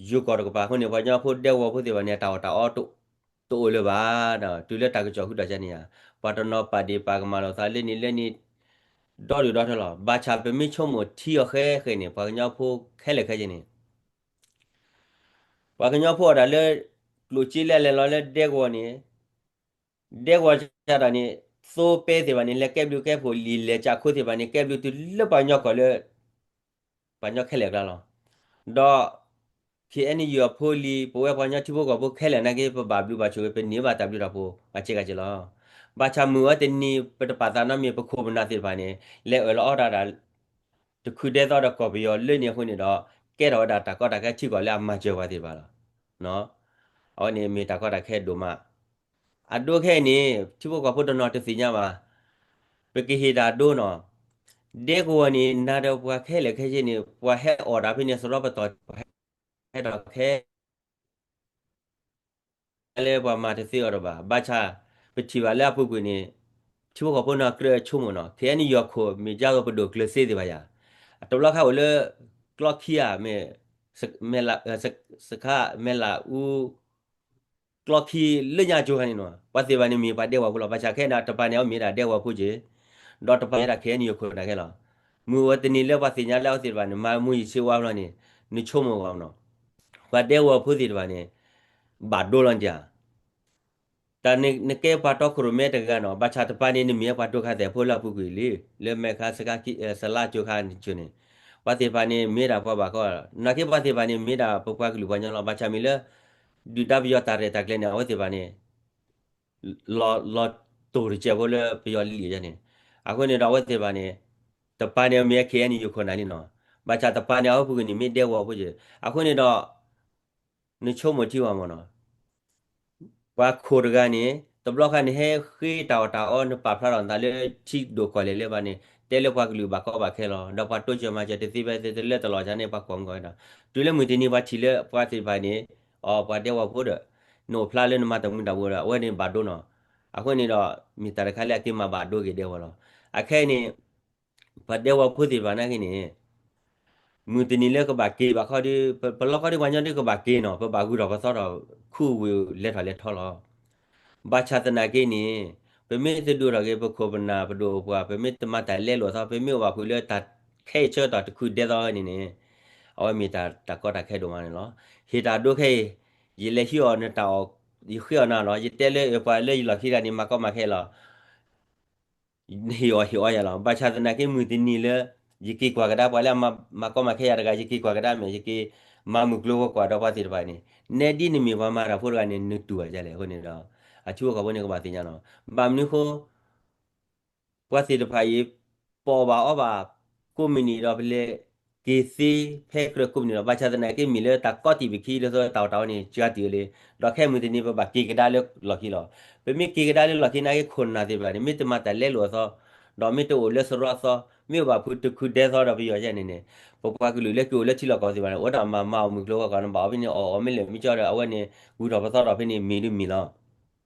ယိၤကီၢ်တကပၤအဃိန့ၣ် ပှၤကညီဖိဒဲကဝီၤဖိသ့ၣ်တဖၣ်န့ၣ် တၢ်အီၣ်တၢ်အီတအိၣ်လၢၤဘၣ်ဒီး တုၤလၢတၢ်ကစီၣ်ဃုာ်ဒီးကန့ၣ်ဧါ, ပှၤတနီၤပာ်ဒ့ၣ်ပာ်ကမၣ်လိာ်သးလၢန့ၣ်လၢန့ၣ် ဒီဒုၣ်ဒီထၢလီၤ. ဘၣ်ဆၣ်ပမ့ၢ်ဆိကမိၣ်ထံအီၤဃဲဃဲန့ၣ် ပှၤကညီဖိခဲလၢာ်ခဲဆ့န့ၣ် ပှၤကညီဖိအီၣ်တၢ်လၢ ကျိၣ်စ့လၢအလဲၤလီၤလၢဒဲကဝီၤန့ၣ် ဒဲကဝီၤစ့ၢ်ကီးန့ၣ် သိပဲသ့ၣ်တဖၣ်န့ၣ် လဲၤကဲဘျုးကဲဖှိၣ်လံာ်လဲၤကၠးခိသ့ၣ်တဖၣ်န့ၣ် ကဲဘျုးတုၤလၢပှၤကညီကီၢ်လၢ ပှၤကညီခဲလၢာ်အကျါလီၤ. ဒီး ခ့ၣ်အဲၣ်ယူၣ် အဖိအလံၤ ပဝဲပှၤကညီထံဖိကီၢ်ဖိခဲလၢာ်နာ်က့ ပဘၣ်ဘျုးဘၣ်ဆိၣ်ဂ့ၤ ပန့ၢ်ဘၣ်တၢ်ဘျုးတၢ်ဖှိၣ် အက့ကက့လီၤ. ဘၣ်ဆၣ်မုၢ်ဝဲတနံၤ ပတပာ်သးနီတမံၤ ပခိၣ်ပနၢ်သ့ၣ်တဖၣ်န့ၣ် လဲၤအၢၣ်လီၤအီလီၤတၢ် တခုၣ်ဒဲသီဒီးကီၢ်ပယီၤလၢန့ၣ်အဃိန့ၣ်ဒီး ကဲထီၣ်ဝဲဒၣ်တၢ်ကီတၢ်ခဲထံကီၢ်လၢအမၤစၢၤပှၤသ့ၣ်တဖၣ်လီၤ. အဝဲန့ၣ်မ့ၢ်တၢ်ကီတၢ်ခဲဒိၣ်မး အဒိခဲအံၤန့ၣ် ထံဖိကီၢ်ဖိတနီၤတသ့ၣ်ညါဘၣ်. ပကဟ့ၣ်တၢ်ဒိနီၤ, ဒဲကဝီၤန့ၣ် နၤဒီးပှၤခဲလၢာ်ခဲဆ့န့ၣ် ပှၤဟဲအီၣ်တၢ်ဖဲန့ၣ် စရီပတီၢ် ပှၤဟဲထီၣ်ခဲ လၢပှၤမၤတသ့အီၤတဘၣ်. ဘၣ်ဆၣ် ပထံၣ်ဘၣ်လၢအပူၤကွံာ်န့ၣ် ထံဖိကီၢ်ဖိန့ၣ်ကြၢးဆိကမိၣ်နီၤ, ခ့ၣ်အဲၣ်ယူၣ် အခိၣ်မ့ၢ်ကၠါဂီၤပဒိၣ်ကျၢၤသ့သ့ၣ်ဘၣ်ယၤ, အတဘျီခါအိၣ်လၢ ကျီခံဧါ, မဲၢ်လး, စခါမဲၢ်လးအူ ကျီခံလၢညါကၠိခါန့ၣ်နီၤ, ပှၤသ့ၣ်တဖၣ်န့ၣ်မ့ၢ်ပှၤဒဲကဝီၤဖိလီၤ. ဘၣ်ဆၣ်ခဲအံၤန့ၣ် တပၤန့ၣ် အဝဲမ့ၢ်ဒၣ်ဒဲကဝီၤဖိက့ၢ်, ဒီးတပၤမ့ၢ်ဒၣ် ခ့ၣ်အဲၣ်ယူၣ် အခိၣ်နၢ်ခဲလီၤ. မုၢ်ဝဲတနံၤလၢပှၤသ့ၣ်ညါလၢအဝဲသ့ၣ်တဖၣ်န့ၣ် မၤမူယံၤဆ့ဝါဘျီန့ၣ် နဆိကမိၣ်ဂီၤနီၤ, ပှၤဒဲကဝီၤဖိသ့ၣ်တဖၣ်န့ၣ် ဘၣ်ဒိလီၤန့ၣ်ဧါ တၢ်နကဲပှၤတီခိၣ်ရိၣ်မဲတဂၤနီၤ, ဘၣ်ဆၣ်တပၤန့ၣ် နမ့ၢ်ပှၤဒိခါသဲးဖိလၢအပူၤကွံာ်လံ, လၢမဲၢ်ခါစခါ စလါကၠိခါန့ၣ်ကၠိန့ၣ်, ပှၤသ့ၣ်တဖၣ်န့ၣ် မ့ၢ်ဒၣ်ပှၤဘၣ်ကီ, နာ်က့ပှၤသ့ၣ်တဖၣ်န့ၣ် မ့ၢ်ဒၣ်ပပှၤကလုာ်ပှၤကညီလီၤ. ဘၣ်ဆၣ်မ့ၢ်လၢ ဒုၣ်ဒါပယီၤတၢ်ရဲၣ်တၢ်ကျဲၤန့ၣ် အဝဲသ့ၣ်တဖၣ်န့ၣ် လီၤတိၢ်တစဲးဖိလၢပယီၤလံာ်န့ၣ်, အဃိန့ၣ်ဒီးအဝဲသ့ၣ်တဖၣ်န့ၣ် တပၤန့ၣ်မ့ၢ် ခ့ၣ်အဲၣ်ယူၣ် အခိၣ်နၢ်လံနီၤ, ဘၣ်ဆၣ်တပၤန့ၣ် အဝဲပူၤကွံာ်န့ၣ် မ့ၢ်ဒဲကဝီၤဖိက့ၢ်. အဃိန့ၣ်ဒီး နဆိကမိၣ်ထံဝဲမ့ၢ်နီၤ, ပှၤခိၣ်တဂၤန့ၣ် တဘျီခါန့ၣ် ဟဲဃ့တၢ်အီၣ်တၢ်အီ နပာ်ဖျါထီၣ်နသးလၢထံဒိၣ်ကီၢ်လဲၢ်လၢဘၣ်န့ၣ် တဲလၢပှၤကလုာ်ဘၣ်ကီဘၣ်ခဲလီၤ. ဒီးပှၤတိစၢၤမၤစၢၤတသ့ဖဲသ့တလၢတလီၢ်ဆါန့ၣ် ပှၤကွၢ်မုၢ်ကီၤဒီး တုၤလၢမုၢ်တနံၤပှၤထံၣ်လၢပှၤသ့ၣ်တဖၣ်န့ၣ် အီ ပှၤဒဲကဝီၤဖိဒီး နအိၣ်ဖျါလၢနမၤတၢ်မူၤတၢ်ဘှီးဒီး အဝဲန့ၣ်ဘၣ်ဒိနီၤ. အဃိန့ၣ်ဒီး မ့ၢ်တၢ်တခါလၢအက့ၤမၤဘၣ်ဒိက့ၤဒဲကဝီၤလီၤ. အခဲအံၤန့ၣ် ပှၤဒဲကဝီၤဖိသ့ၣ်တဖၣ်နာ်က့န့ၣ် မုၢ်တနံၤလၢကဘၣ်က့ၤဘၣ်ခီဒီး ပလီၢ်ခီဒီးပှၤကညီဒုးကဘၣ်က့ၤနီၤ, ပဘၣ်ဂုၤထီၣ်ပသီထီၣ် ခူဝ့ၢ်လဲၤထီၣ်လဲၤထီလီၤ. ဘၣ်ဆၣ်သနာ်က့န့ၣ် ပမ့ၢ်တဒိၣ်ထီၣ်က့ၤ ပခိၣ်ပနၢ်ပဒိၣ်ပှၤ ပမ့ၢ်တမၤတၢ်လဲလိာ်အသီ ပမ့ၢ်အိၣ်ဘၣ်ဖုးလၢတၢ်ခဲအံၤဆၢကတီၢ်တခုၣ်ဒဲသီဝဲန့ၣ်န့ၣ် အဝဲမ့ၢ်တၢ်ကီတၢ်ခဲဒိၣ်မးန့ၣ်လီၤ. ဟ့ၣ်တၢ်ဒိခဲအံၤ ယလဲၤဟံးအီၤနတၢ်အီၣ် ယဃ့အီၤနၤလီၤ. ယတဲလၢပှၤလၢယလီၢ်ခံတဂၤန့ၣ် မၤကီမၤခဲလီၤ နဟ့ၣ်အီၤဟ့ၣ်အီယၤလီၤ. ဘၣ်ဆၣ်သနာ်က့မုၢ်တနံၤလၢ ယက့ၤကွၢ်ကဒါပှၤလၢအမၤကီမၤခဲယၤတဂၤ ယက့ၤကွၢ်ကဒါမ့ၢ် ယက့ၤမၤမုၢ်ကျိၤဝဲၤကွာ်ဒီးပှၤသ့ၣ်တဖၣ်န့ၣ် နဲဒ်နမ့ၢ်ပှၤမၤတၢ်ဖိတဂၤန့ၣ် နတူၢ်ဘၣ်ဒ်လဲၣ်အဃိန့ၣ်ဒီး အထံဖိကီၢ်ဖိန့ၣ်ကဘၣ်သ့ၣ်ညါလီၤ. ဘၣ်မနုၤအဃိ ပှၤသ့ၣ်တဖၣ်အံၤ ပအီၣ်ဘၣ်အီဘၣ်ကိးမုၢ်နံၤဒီး ပလဲၤက့ၤသ့ဖဲကြၢးကိးမုၢ်နံၤဒီး ဘၣ်ဆၣ်သနာ်က့မ့ၢ်လၢတၢ်ကီတံာ်ပခံလၢသိတၢ်အီၣ်တၢ်အီန့ၣ် စှၤတံာ်အီၤလံ. ဒီးခဲမုၢ်တနံၤပဘၣ်က့ၤကဒါလၢလီၢ်ခံလီၤ. ပမ့ၢ်က့ၤကဒါလၢလီၢ်ခံနာ်က့ ခိၣ်နၢ်သ့ၣ်တဖၣ်န့ၣ် မ့ၢ်တမၤတၢ်လဲလိာ်အသီ ဒီးမ့ၢ်တအိၣ်လၢစရီသီ မ့ၢ်အိၣ်ဘၣ်ဖုးတခုၣ်ဒဲသီဒီးပယီၤယဲန့ၣ်န့ၣ် ပပှၤကလုာ်လၢက့ၤအိၣ်လၢထံလီၢ်ကီၢ်သ့ၣ်တဖၣ်န့ၣ် အိၣ်ဒၣ်မၤမၤအီၣ်မုၢ်ကျိၤဝဲၤကွာ် နဘၣ်အီၣ်ဖဲန့ၣ် အီၣ်အီၣ်မ့ၢ်လၢာ်မ့ၢ်ကၠီဒီး အဝဲန့ၣ် ဂုၤထီၣ်ပသီထီၣ်ဖဲန့ၣ်မ့ၢ်ဒုးမ့ၢ်လီၤ.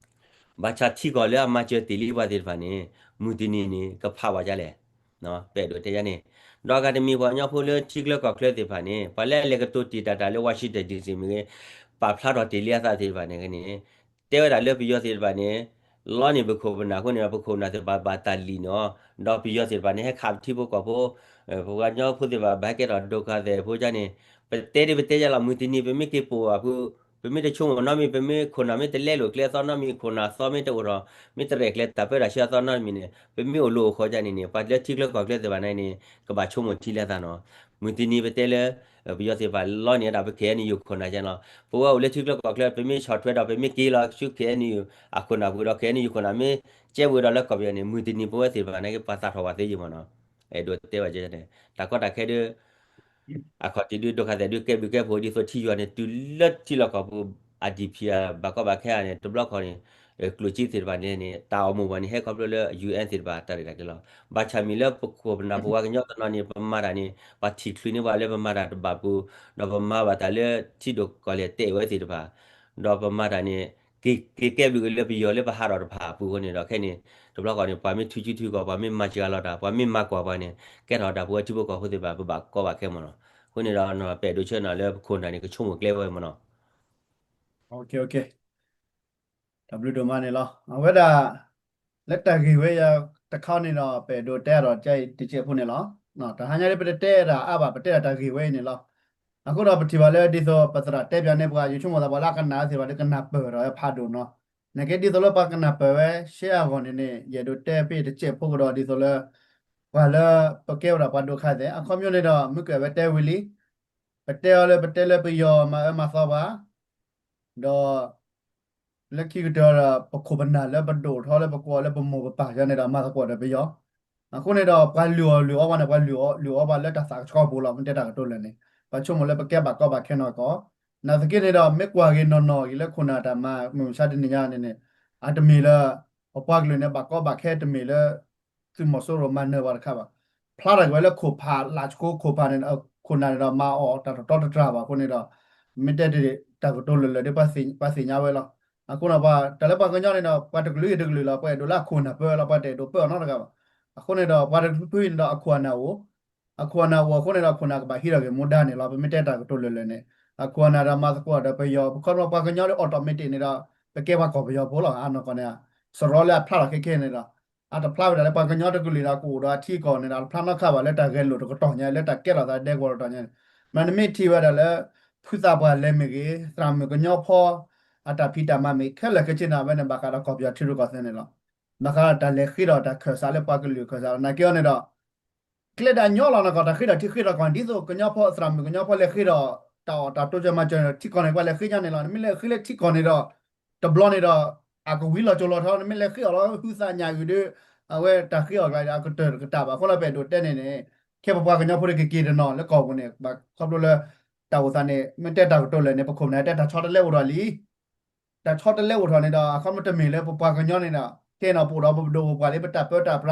ဘၣ်ဆၣ်ထံကီၢ်လၢအမၤစၢၤတ့ၢ်လံပှၤသ့ၣ်တဖၣ်န့ၣ် မုၢ်တနံၤန့ၣ် ကဖးဘၣ်ဒ်လဲၣ်. ပအဲၣ်ဒိးတဲယါန့ၣ် ဒီးအဂၤတမံၤပှၤကညီဖိလၢထံချၢကီၢ်ချၢသ့ၣ်တဖၣ်န့ၣ် ပှၤလၢအလဲၤကတိၤတ့ၢ်တၢ်တၢ်လၢ Washington D C မ့ၢ်ဂ့ၤ ပာ်ဖျါထီၣ်တ့ၢ်လံအသးသ့ၣ်တဖၣ်န့ၣ်န့ၣ် တဲဝဲဒၣ်လၢပယီၤသ့ၣ်တဖၣ်န့ၣ် လီန့ၢ်ပခိၣ်ပနၢ်အဃိန့ၣ်ဒီး ပခိၣ်ပနၢ်သ့ၣ်တဖၣ်ဘၣ်တၢ်လံၣ်န့ၣ်အီၤ ဒီးပယီၤသ့ၣ်တဖၣ်န့ၣ် ဟဲခးပထံဖိကီၢ်ဖိ ပှၤကညီဖိသ့ၣ်တဖၣ်ဘၣ်ဟဲကဲထီၣ်ဒိခါသဲးဖိကါန့ၣ် ပတဲဒ်ပတဲယါလီၤ မုၢ်တနံၤပမ့ၢ်က့ၤပိာ်ဘၣ်ဖုး ပမ့ၢ်တဆိကမိၣ်နီတမံၤ ပမ့ၢ်ခိၣ်နၢ်မ့ၢ်တလဲလိာ်ကျဲအသီနီတမံၤ ခိၣ်နၢ်သီမ့ၢ်တအိၣ်ထီၣ် မ့ၢ်တရဲၣ်ကျဲၤတၢ်ပၢတၢ်ဆှၢအသီနီတမံၤန့ၣ် ပမ့ၢ်အိၣ်လူၤအိၣ်ဃီဒ်န့ၣ်န့ၣ် ပှၤလၢထံချၢကီၢ်ချၢသ့ၣ်တဖၣ်န့ၣ်န့ၣ် ကဘၣ်ဆိကမိၣ်ထံလၢအသးနီၤ. မုၢ်တနံၤပတဲလၢ ပယီၤသ့ၣ်တဖၣ်လီန့ၢ်ဝဲဒၣ်ပ ခ့ၣ်အဲၣ်ယူၣ် ခိၣ်နၢ်ကဲနီၤ. ပဝဲအိၣ်လၢထံချၢကီၢ်ချၢ ပမ့ၢ်ဆီၣ်ထွဲဒီး ပမ့ၢ်က့ၤလီၤဆူ ခ့ၣ်အဲၣ်ယူၣ် အခိၣ်နၢ်ပူၤဒီး ခ့ၣ်အဲၣ်ယူၣ် ခိၣ်နၢ်မ့ၢ် ကဲဝဲဒီးလၢကီၢ်ပယီၤန့ၣ် မုၢ်တနံၤပဝဲသ့ၣ်တဖၣ်န့ၣ် ပှၤသးထီၣ်ဝဲသ့ယံာ်မးနီၤ. အဲၣ်ဒိးတဲဘၣ်ကဲန့ၣ် တၢ်ကီတၢ်ခဲဒ် အခီၣ်ထံးဒုးဒိၣ်ခါသဲးဒုးကဲဘျုးကဲဖှိၣ်ဒ်သိးထံယွၤန့ၣ် တုၤလၢထံလီၢ်ကီၢ်ပူၤ အဒံၣ်ဖံးအဘၣ်ကီဘၣ်ခဲဧါန့ၣ် တဘျီခီန့ၣ် ကျိၣ်စ့သ့ၣ်တဖၣ်န့ၣ်န့ၣ် တၢ်အိၣ်မူပူၤန့ၣ် ဟဲခီဖျိလၢ ယူၣ်အ့ၣ် သ့ၣ်တဖၣ်တၢ်ရဲၣ်တၢ်ကျဲၤလီၤ. ဘၣ်ဆၣ်မံၤလၢပခိၣ်ပနၢ်ပဝဲကညီတနီၤန့ၣ် ပမၤတၢ်န့ၣ် ပှၤထံၣ်ချုးန့ၢ်ပှၤလၢပမၤတၢ်တဘၣ်ပူၤ ဒီးပမၤဘၣ်တၢ်လၢထံဒိၣ်ကီၢ်လဲၢ်တဲဝဲသ့ၣ်တဖၣ် ဒီးပမၤတၢ်န့ၣ် က့ၤကဲဘျုးက့ၤလၢပယီၤလၢပဟးထီၣ်တဖၣ်အပူၤအဃိန့ၣ်ဒီး ခဲန့ၣ် တဘျီဃီန့ၣ် ပှၤမ့ၢ်ထုကၠူထုကီၢ် ပှၤမ့ၢ်မၤစှၤလီၤတၢ် ပှၤမ့ၢ်မၤကွၢ်ပှၤန့ၣ် ကဲထီၣ်တၢ်ပဝဲထံဖိကီၢ်ဖိသ့ၣ်တဖၣ် ပဘၣ်ကီဘၣ်ခဲမးနီၤ. အဃိန့ၣ်ဒီး ပအဲၣ်ဒိးဆၢနၤလၢပခိၣ်နၢ်န့ၣ် ကဆိကမိၣ်ကျဲဝဲမးနီၤ. တၢ်ဘျုးဒိၣ်မးန့ၣ်လီၤ. အဝဲဒၣ် လၢတၢ်ဂ့ၢ်ဝဲယၤတခါန့ၣ်ဒီး ပအဲၣ်ဒိးတဲအါထီၣ်တစဲးဖိန့ၣ်လီၤ. တဟါညါဒ်ပတတဲဒၣ်အါဘၣ် ပတဲဒၣ်တၢ်ဂ့ၢ်ဝဲအံၤန့ၣ်လီၤ. အဃိဒီးပထံၣ်ဘၣ်လၢဒ်သိးပသရၣ်တဲပၠးန့ၢ်ပှၤ ယဆိကမိၣ်သးပှၤလၢအကနၣ်သ့ၣ်တဖၣ်ဒီးကနၢ်ပၢၢ်ဒီးဖးဒိၣ်နီၤ. နကဲဒ်သိးလၢပှၤကနၢ်ပၢၢ်ဝဲရှဲအဂီၢ်န့ၣ်န့ၣ် ယအဲၣ်ဒိးတဲဖဲတစဲးဖိကဒီးဒ်သိးလၢ ပှၤလၢပကဲဝဲဒၣ်ပှၤဒိးခါသဲး အခီပညီန့ၣ်ဒီး မ့ၢ်ကွၢ်ဝဲတဲဝံၤလံ ပတဲအီၤလၢပတဲလၢပယီၤမၤအၢမၤသီပှၤ ဒီး လၢခံကတၢၢ်ဒီး ပခိၣ်ပနၢ်လၢပဒိၣ်ထီလၢပကွၢ်လၢပမိၢ်ပပၢ်ယၤန့ၣ်ဒီး မၤသကိးဒီးပယီၤ, အဃိန့ၣ်ဒီး ပှၤလုၢ်အီၣ်လုၢ်အီပှၤန့ၣ် ပှၤလုၢ်အီၣ်လုၢ်အီပှၤလၢတၢ်သးကဆှီပူၤလီၤ. မ့ၢ်တဲတၢ်ကတိၤလၢာ်န့ၣ် ပှၤဆိကမိၣ်လၢပကဲဘၣ်ကီဘၣ်ခဲနီၢ်ကီၢ်, နာ်သက့န့ၣ်ဒီး မ့ၢ်ကွၢ်က့ၤနီၢ်နီၢ်က့ၤလၢခိၣ်နၢ်တၢ်မၤမုၢ်မဆါတနံၤညါန့ၣ်န့ၣ် အတမ့ၢ်လၢ ပပှၤကလုာ်န့ၣ် ဘၣ်ကီဘၣ်ခဲတမ့ၢ်လၢ သုးမီၤစိရိၤမၤနၢၤပှၤတခါဘၣ်. ဖျါထီၣ်က့ၤဝဲလၢခိၣ်ဖး လၢခိၣ်ဖးန့ၣ် ခိၣ်နၢ်န့ၣ်ဒီး မၤအီၣ်တၢ်တတီတတြၢ်ဘၣ်အဃိန့ၣ်ဒီး မ့ၢ်တဲတၢ်ကတိၤလၢာ်လၢာ်ဒီး ပှၤသ့ၣ်ညါဝဲလီၤ. အဃိန့ၣ် တၢ်လၢပှၤကညီန့ၣ်ဒီး ပှၤတကလုာ်ဂ့ၤတကလုာ်လီၤ ပှၤအဲၣ်ဒိးလၢအခိၣ်နၢ်ပၢလီၤ ပှၤတအဲၣ်ဒိးပၢအီၤနီတဂၤဘၣ်. အဃိန့ၣ်ဒီး ပှၤတဖုန့ၣ်ဒီး အခိၣ်အနၢ်အိၣ် အခိၣ်အနၢ်အိၣ်အဃိန့ၣ်ဒီး အခိၣ်နၢ်ကဘၣ်ဟံးထီၣ်က့ၤမူဒါန့ၣ်လီၤ. ပမ့ၢ်တဲတၢ်ကတိၤလၢာ်လၢာ်န့ၣ် အခိၣ်အနၢ်ဒီးမၤသကိးဒီးပယီၤ ပခီဖျိပှၤကညီဒီး automatic န့ၣ်ဒီး ပကဲပှၤကီၢ်ပယီၤဖိလီၤ. အနီၢ်ကီၢ်န့ၣ် စရီလၢအဖျါထီၣ်ခဲခဲန့ၣ်ဒီး အတဖျါဝဲဒၣ်လၢပှၤကညီတကလုာ်ဒီး ကအိၣ်ဒီးအထံအကီၢ်န့ၣ်ဒီး အတဖျါနီတခါဘၣ်လၢတၢ်ဂဲၤလိာ်တကတီၢ်ညါ လၢတၢ်ကဲထီၣ်သးဒဲကဝီၤတကတီၢ်ညါန့ၣ်. မ့ၢ်နမ့ၢ်ထံၣ်ဝဲဒၣ်လၢ ဖုသးပှၢ်လဲၤမ့ၢ်ဂ့ၤ သရၣ်မုၣ်ကညီဖီ အတၢ်ဖံးတၢ်မၤမ့ၢ်ခဲလၢာ်ခဲဆ့န့ၣ် အဝဲန့ၣ်ဘၣ်ဃးဒီးကီၢ်ပယီၤထံရူၢ်ကီၢ်သဲးန့ၣ်လီၤ. ဘၣ်ဃးဒီးတၢ်လဲၤဃ့ဒီးတၢ်ခၢၣ်စးလၢပှၤကလုာ်ခၢၣ်စးလီၤ. နာ်က့အီၤန့ၣ်ဒီး ကျဲဒၣ်ညီလီၤနီၢ်ကီၢ် တၢ်ဃ့ဒီးထံဃ့ဒီးကီၢ် ဒ်သိးကညီဖီသရၣ်မုၣ်ကညီဖီလဲၤဃ့ဒီး တၢ်အီၣ်တၢ်တိစၢၤမၤစၢၤန့ၣ်ဒီး ထံကီၢ်န့ၣ် ပှၤလဲၤဃ့ညါန့ၣ်လီၤ. နမ့ၢ်လဲၤဃ့လၢထံကီၢ်န့ၣ်ဒီး တဘျီန့ၣ်ဒီး အကဝံၤလီၤကၠိလီၤထီ နမ့ၢ်လဲၤဃ့အီၤလီၤ ဟုသးညၣ်အုၣ်ဒီး အဝဲတၢ်ဃ့အီၤကျါဒီး အကတၢၢ်တကတၢၢ်ဘၣ်. အဃိလီၤ ပအဲၣ်ဒိးတဲန့ၣ်န့ၣ် ခဲပပှၤကညီဖိတက့ၤက့ၤတနီၤလၢကီၢ်ပူၤန့ၣ် ဘၣ်ခီဖျိလၢ တၢ်အိၣ်သးန့ၣ် မ့ၢ်တဲတၢ်ကတိၤလၢာ်န့ၣ် ပခိၣ်ပနၢ်တဲတၢ်ဆီတလဲအိၣ်ထီၣ်လံ တၢ်ဆီတလဲအိၣ်ထီၣ်န့ၣ်ဒီး အခီပညီတမ့ၢ်လၢပပှၤကညီန့ၣ်ဒီး ခဲအံၤန့ၣ် ပအိၣ်ဒီးပဒိၣ်ပပှၢ်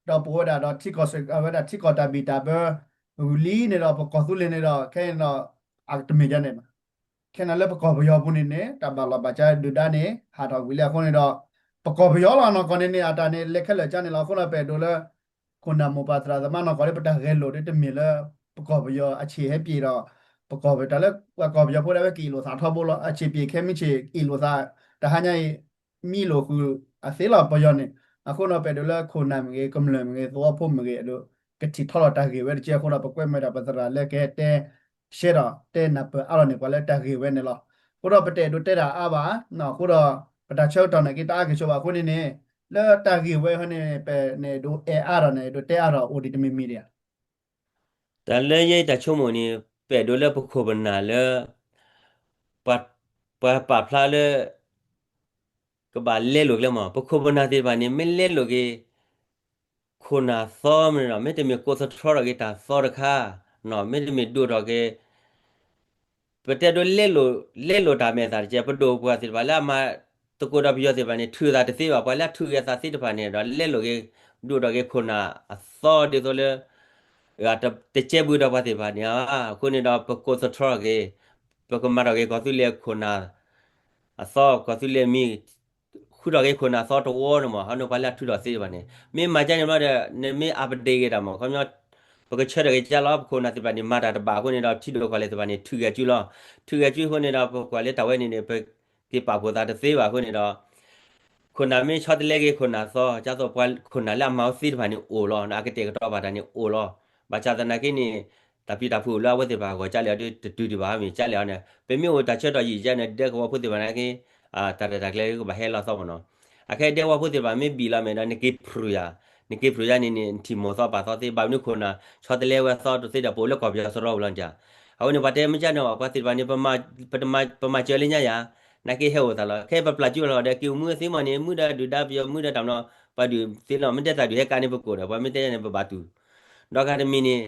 လံ ပတၢ်ပၢတၢ်ပြး ဒီးပအိၣ်ဝဲဒၣ်ဒီးထံကီၢ်စ့ၢ် အဝဲဒၣ်ထံကီၢ်တၢ်ဘံၣ်တၢ်ဘၢ ဝံၤလံန့ၣ်ဒီး ပကီၢ်သူလ့ၤန့ၣ်ဒီး ခဲအံၤန့ၣ်ဒီး အတမ့ၢ်ဒ်န့ၣ်ဘၣ်. ခဲအံၤန့ၣ်လၢပကီၢ်ပယီၤပူၤန့ၣ်န့ၣ် တၢ်ဘၣ်လီၢ်ဘၣ်စးဒုၣ်ဒါန့ၣ် ဟးထီၣ်ဝံၤလံအဃိန့ၣ်ဒီး ပကီၢ်ပယီၤလီၤနီၢ်ကီၢ်န့ၣ်န့ၣ် အတၢ်န့ၣ် လဲၤခဲလၢာ်ကါန့ၣ်လီၤ. အဃိန့ၣ် ပအဲၣ်ဒိးလၢ ခိၣ်နၢ်မိၢ်ပၢ်သရၣ်သမါနီၢ်ကီၢ်လၢပတၢ်ဂဲၤလိာ်ဒ်တမ့ၢ်လၢ ပကီၢ်ပယီၤအဆံးဟဲပျ့ၤဒီး ပကီၢ်ပယီၤတၢ်လၢ ပှၤကီၢ်ပယီၤဖိဒၣ်ဝဲကအ့ၣ်လိာ်သးထီဘိလီၤ. အဆံးပျ့ၤခဲမုၢ်ဆ့ၣ်အ့ၣ်လိာ်သး တဟါညါအံၤ မံလိာ်ဃုာ်အသ့လီၤပယီၤန့ၣ်. အဃိန့ၣ် ပအဲၣ်ဒိးလၢခိၣ်နၢ်မ့ၢ်ဂ့ၤ ကမျၢၢ်မ့ၢ်ဂ့ၤ သဝီဖိမ့ၢ်ဂ့ၤ အဲၣ်ဒိးကထံၣ်ထီၣ်လီၤတၢ်ဂ့ၢ်ဝဲတက့ၢ်အဃိဒီး ပကွဲမုာ်ဒီးပသရၣ်လၢကဟဲတဲ ရှဲဒီးတဲနၢ်ပၢၢ်အါထီၣ်န့ၣ် ပှၤလၢတၢ်ဂ့ၢ်ဝဲန့ၣ်လီၤ. အဃိဒီးပတအဲၣ်ဒိးတဲတၢ်အါဘၣ် အဃိဒီး ပတၢ်ဆၢကတီၢ်န့ၣ်က့ၤတအါက့ၤဆိဘၣ်အဃိန့ၣ်န့ၣ် လၢတၢ်ဂ့ၢ်ဝဲအဃိန့ၣ် ပန့ၣ်ဒိးအဲၣ်အါထီၣ်န့ၣ် ဒိးတဲအါထီၣ်အိၣ်ဒံးတမံၤမံၤဒံးဧါ. တၢ်လၢယဲတၢ်ဆိကမိၣ်န့ၣ် ပအဲၣ်ဒိးလၢပခိၣ်ပနၢ်လၢ ပှၤ ပှၤပာ်ဖျါလၢ ကဘၣ်လဲလိာ်ကျဲမး ပခိၣ်ပနၢ်သ့ၣ်တဖၣ်န့ၣ် မ့ၢ်လဲလိာ်က့ၤ ခိၣ်နၢ်သီမ့ၢ်ဒီး မ့တမ့ၢ်ကိးသတြီထီၣ်က့ၤတၢ်သီတခါ မ့တမ့ၢ်ဒိၣ်ထီၣ်က့ၤ ပတဲဒိးလဲလိာ် လဲလိာ်တၢ်မဲာ်သၣ်တကဲ ပဒိၣ်ပှၤသ့ၣ်တဖၣ်လၢအမၤသကိးဒီးပယီၤသ့ၣ်တဖၣ်န့ၣ် ထုးသးတသ့ဘၣ် ပှၤလၢအထုးက့ၤအသးသ့ၣ်တဖၣ်န့ၣ်ဒီး လဲလိာ်က့ၤ ဒိၣ်ထီၣ်က့ၤခိၣ်နၢ်အသီဒ်သိးလၢ တကဲဘုးဒီးပှၤသ့ၣ်တဖၣ်န့ၣ် အဃိန့ၣ်ဒီး ပကိးသတြီက့ၤ ပကမၤထီၣ်က့ၤကီၢ်သူလ့ၤခိၣ်နၢ် အသီ ကီၢ်သူလ့ၤမံၤ ဃုထီၣ်က့ၤခိၣ်နၢ်သီတဝီန့ၣ်မး ဟီန့ၣ်ပှၤလၢအထုးထီၣ်သ့တဖၣ်န့ၣ် မ့ၢ်မၤကဲန့ၣ်ဘျီဒီး နမ့ၢ်အပဒ့ၣ်က့ၤတၢ်မး ခီပညီ ပကဆၢထၢၣ်က့ၤကၠါလီၤ ပခိၣ်နၢ်သ့ၣ်တဖၣ်န့ၣ် မၤတၢ်တဘၣ်အဃိန့ၣ်ဒီး ထံဒိၣ်ကီၢ်လဲၢ်သ့ၣ်တဖၣ်န့ၣ် ထုးက့ၤအစုလီၤ ထုးက့ၤအစုအဃိန့ၣ်ဒီး ပကွၢ်လၢတၢ်ဝဲန့ၣ်န့ၣ် ပက့ၤပာ်ဖှိၣ်သးတသ့ဘၣ်အဃိန့ၣ်ဒီး ခိၣ်နၢ်မ့ၢ်ဆီတလဲက့ၤခိၣ်နၢ်သီ ဒ်သိးပှၤခိၣ်နၢ်လၢအမၤဝဲသ့တဖၣ်န့ၣ်အိၣ်လီၤ အကတဲာ်ကတီၤဘၣ်တၢ်န့ၣ်အိၣ်လီၤ ဘၣ်ဆၣ်သနာ်က့န့ၣ် တၢ်ပျံၤတၢ်ဖုးအိၣ်လၢအဝဲသ့ၣ်တဖၣ်အဂီၢ်ကလဲာ်အီၤဒီး တတုၤဒံးဘၣ်မ့ၢ်ကလဲာ်အီၤန့ၣ် ပမ့ၢ်အိၣ်တၢ်ဆၢကတီၢ်ယံာ်ကလဲာ်န့ၣ် ဒဲကဝီၤဖိသ့ၣ်တဖၣ်န့ၣ်က့ တၢ်ရဲၣ်တၢ်ကျဲၤကဘၣ်ဟဲလီၤသီမ့ၢ်နီၤ. အခဲဒဲကဝီၤဖိသ့ၣ်တဖၣ်မ့ၢ်ဘံၣ်လီၤမ့ၢ်ဒီး နက့ၤဖြူးယၤ, နက့ၤဖြူးယၤန့ၣ်န့ၣ် နထံၣ်မိၢ်သီပၢ်သီသ့ ဘၣ်မနုၤခိၣ်နၢ်ဆီတလဲဝဲသီတသ့ဒီး ပအိၣ်လၢကီၢ်ပယီၤစရီပူၤလီၤန့ၣ်ဧါ. အဃိန့ၣ် ပှၤတဲမ့ၢ်ကန့ၣ် ပှၤသ့ၣ်တဖၣ်န့ၣ် ပမၤစၢၤလၢညါယၤ, နာ်က့ဟဲအိၣ်သးလီၤ. ခဲအံၤပပျၢ်ကၠူလီၤဒီး က့ၤအိၣ်မူသ့မ့ၢ်န့ၣ် မုၢ်ဒီးဒုၣ်ဒါပယီၤ မုၢ်ဒီးတၢ်မနီၤ ပှၤဒုးသ့လီၤ မ့ၢ်တဲတၢ်ဒုးဟဲကါန့ၣ်ပကိးဒီး ပှၤမ့ၢ်တဲန့ၣ် ပဘၣ်တူၢ် ဒီးဂၤတမံၤန့ၣ်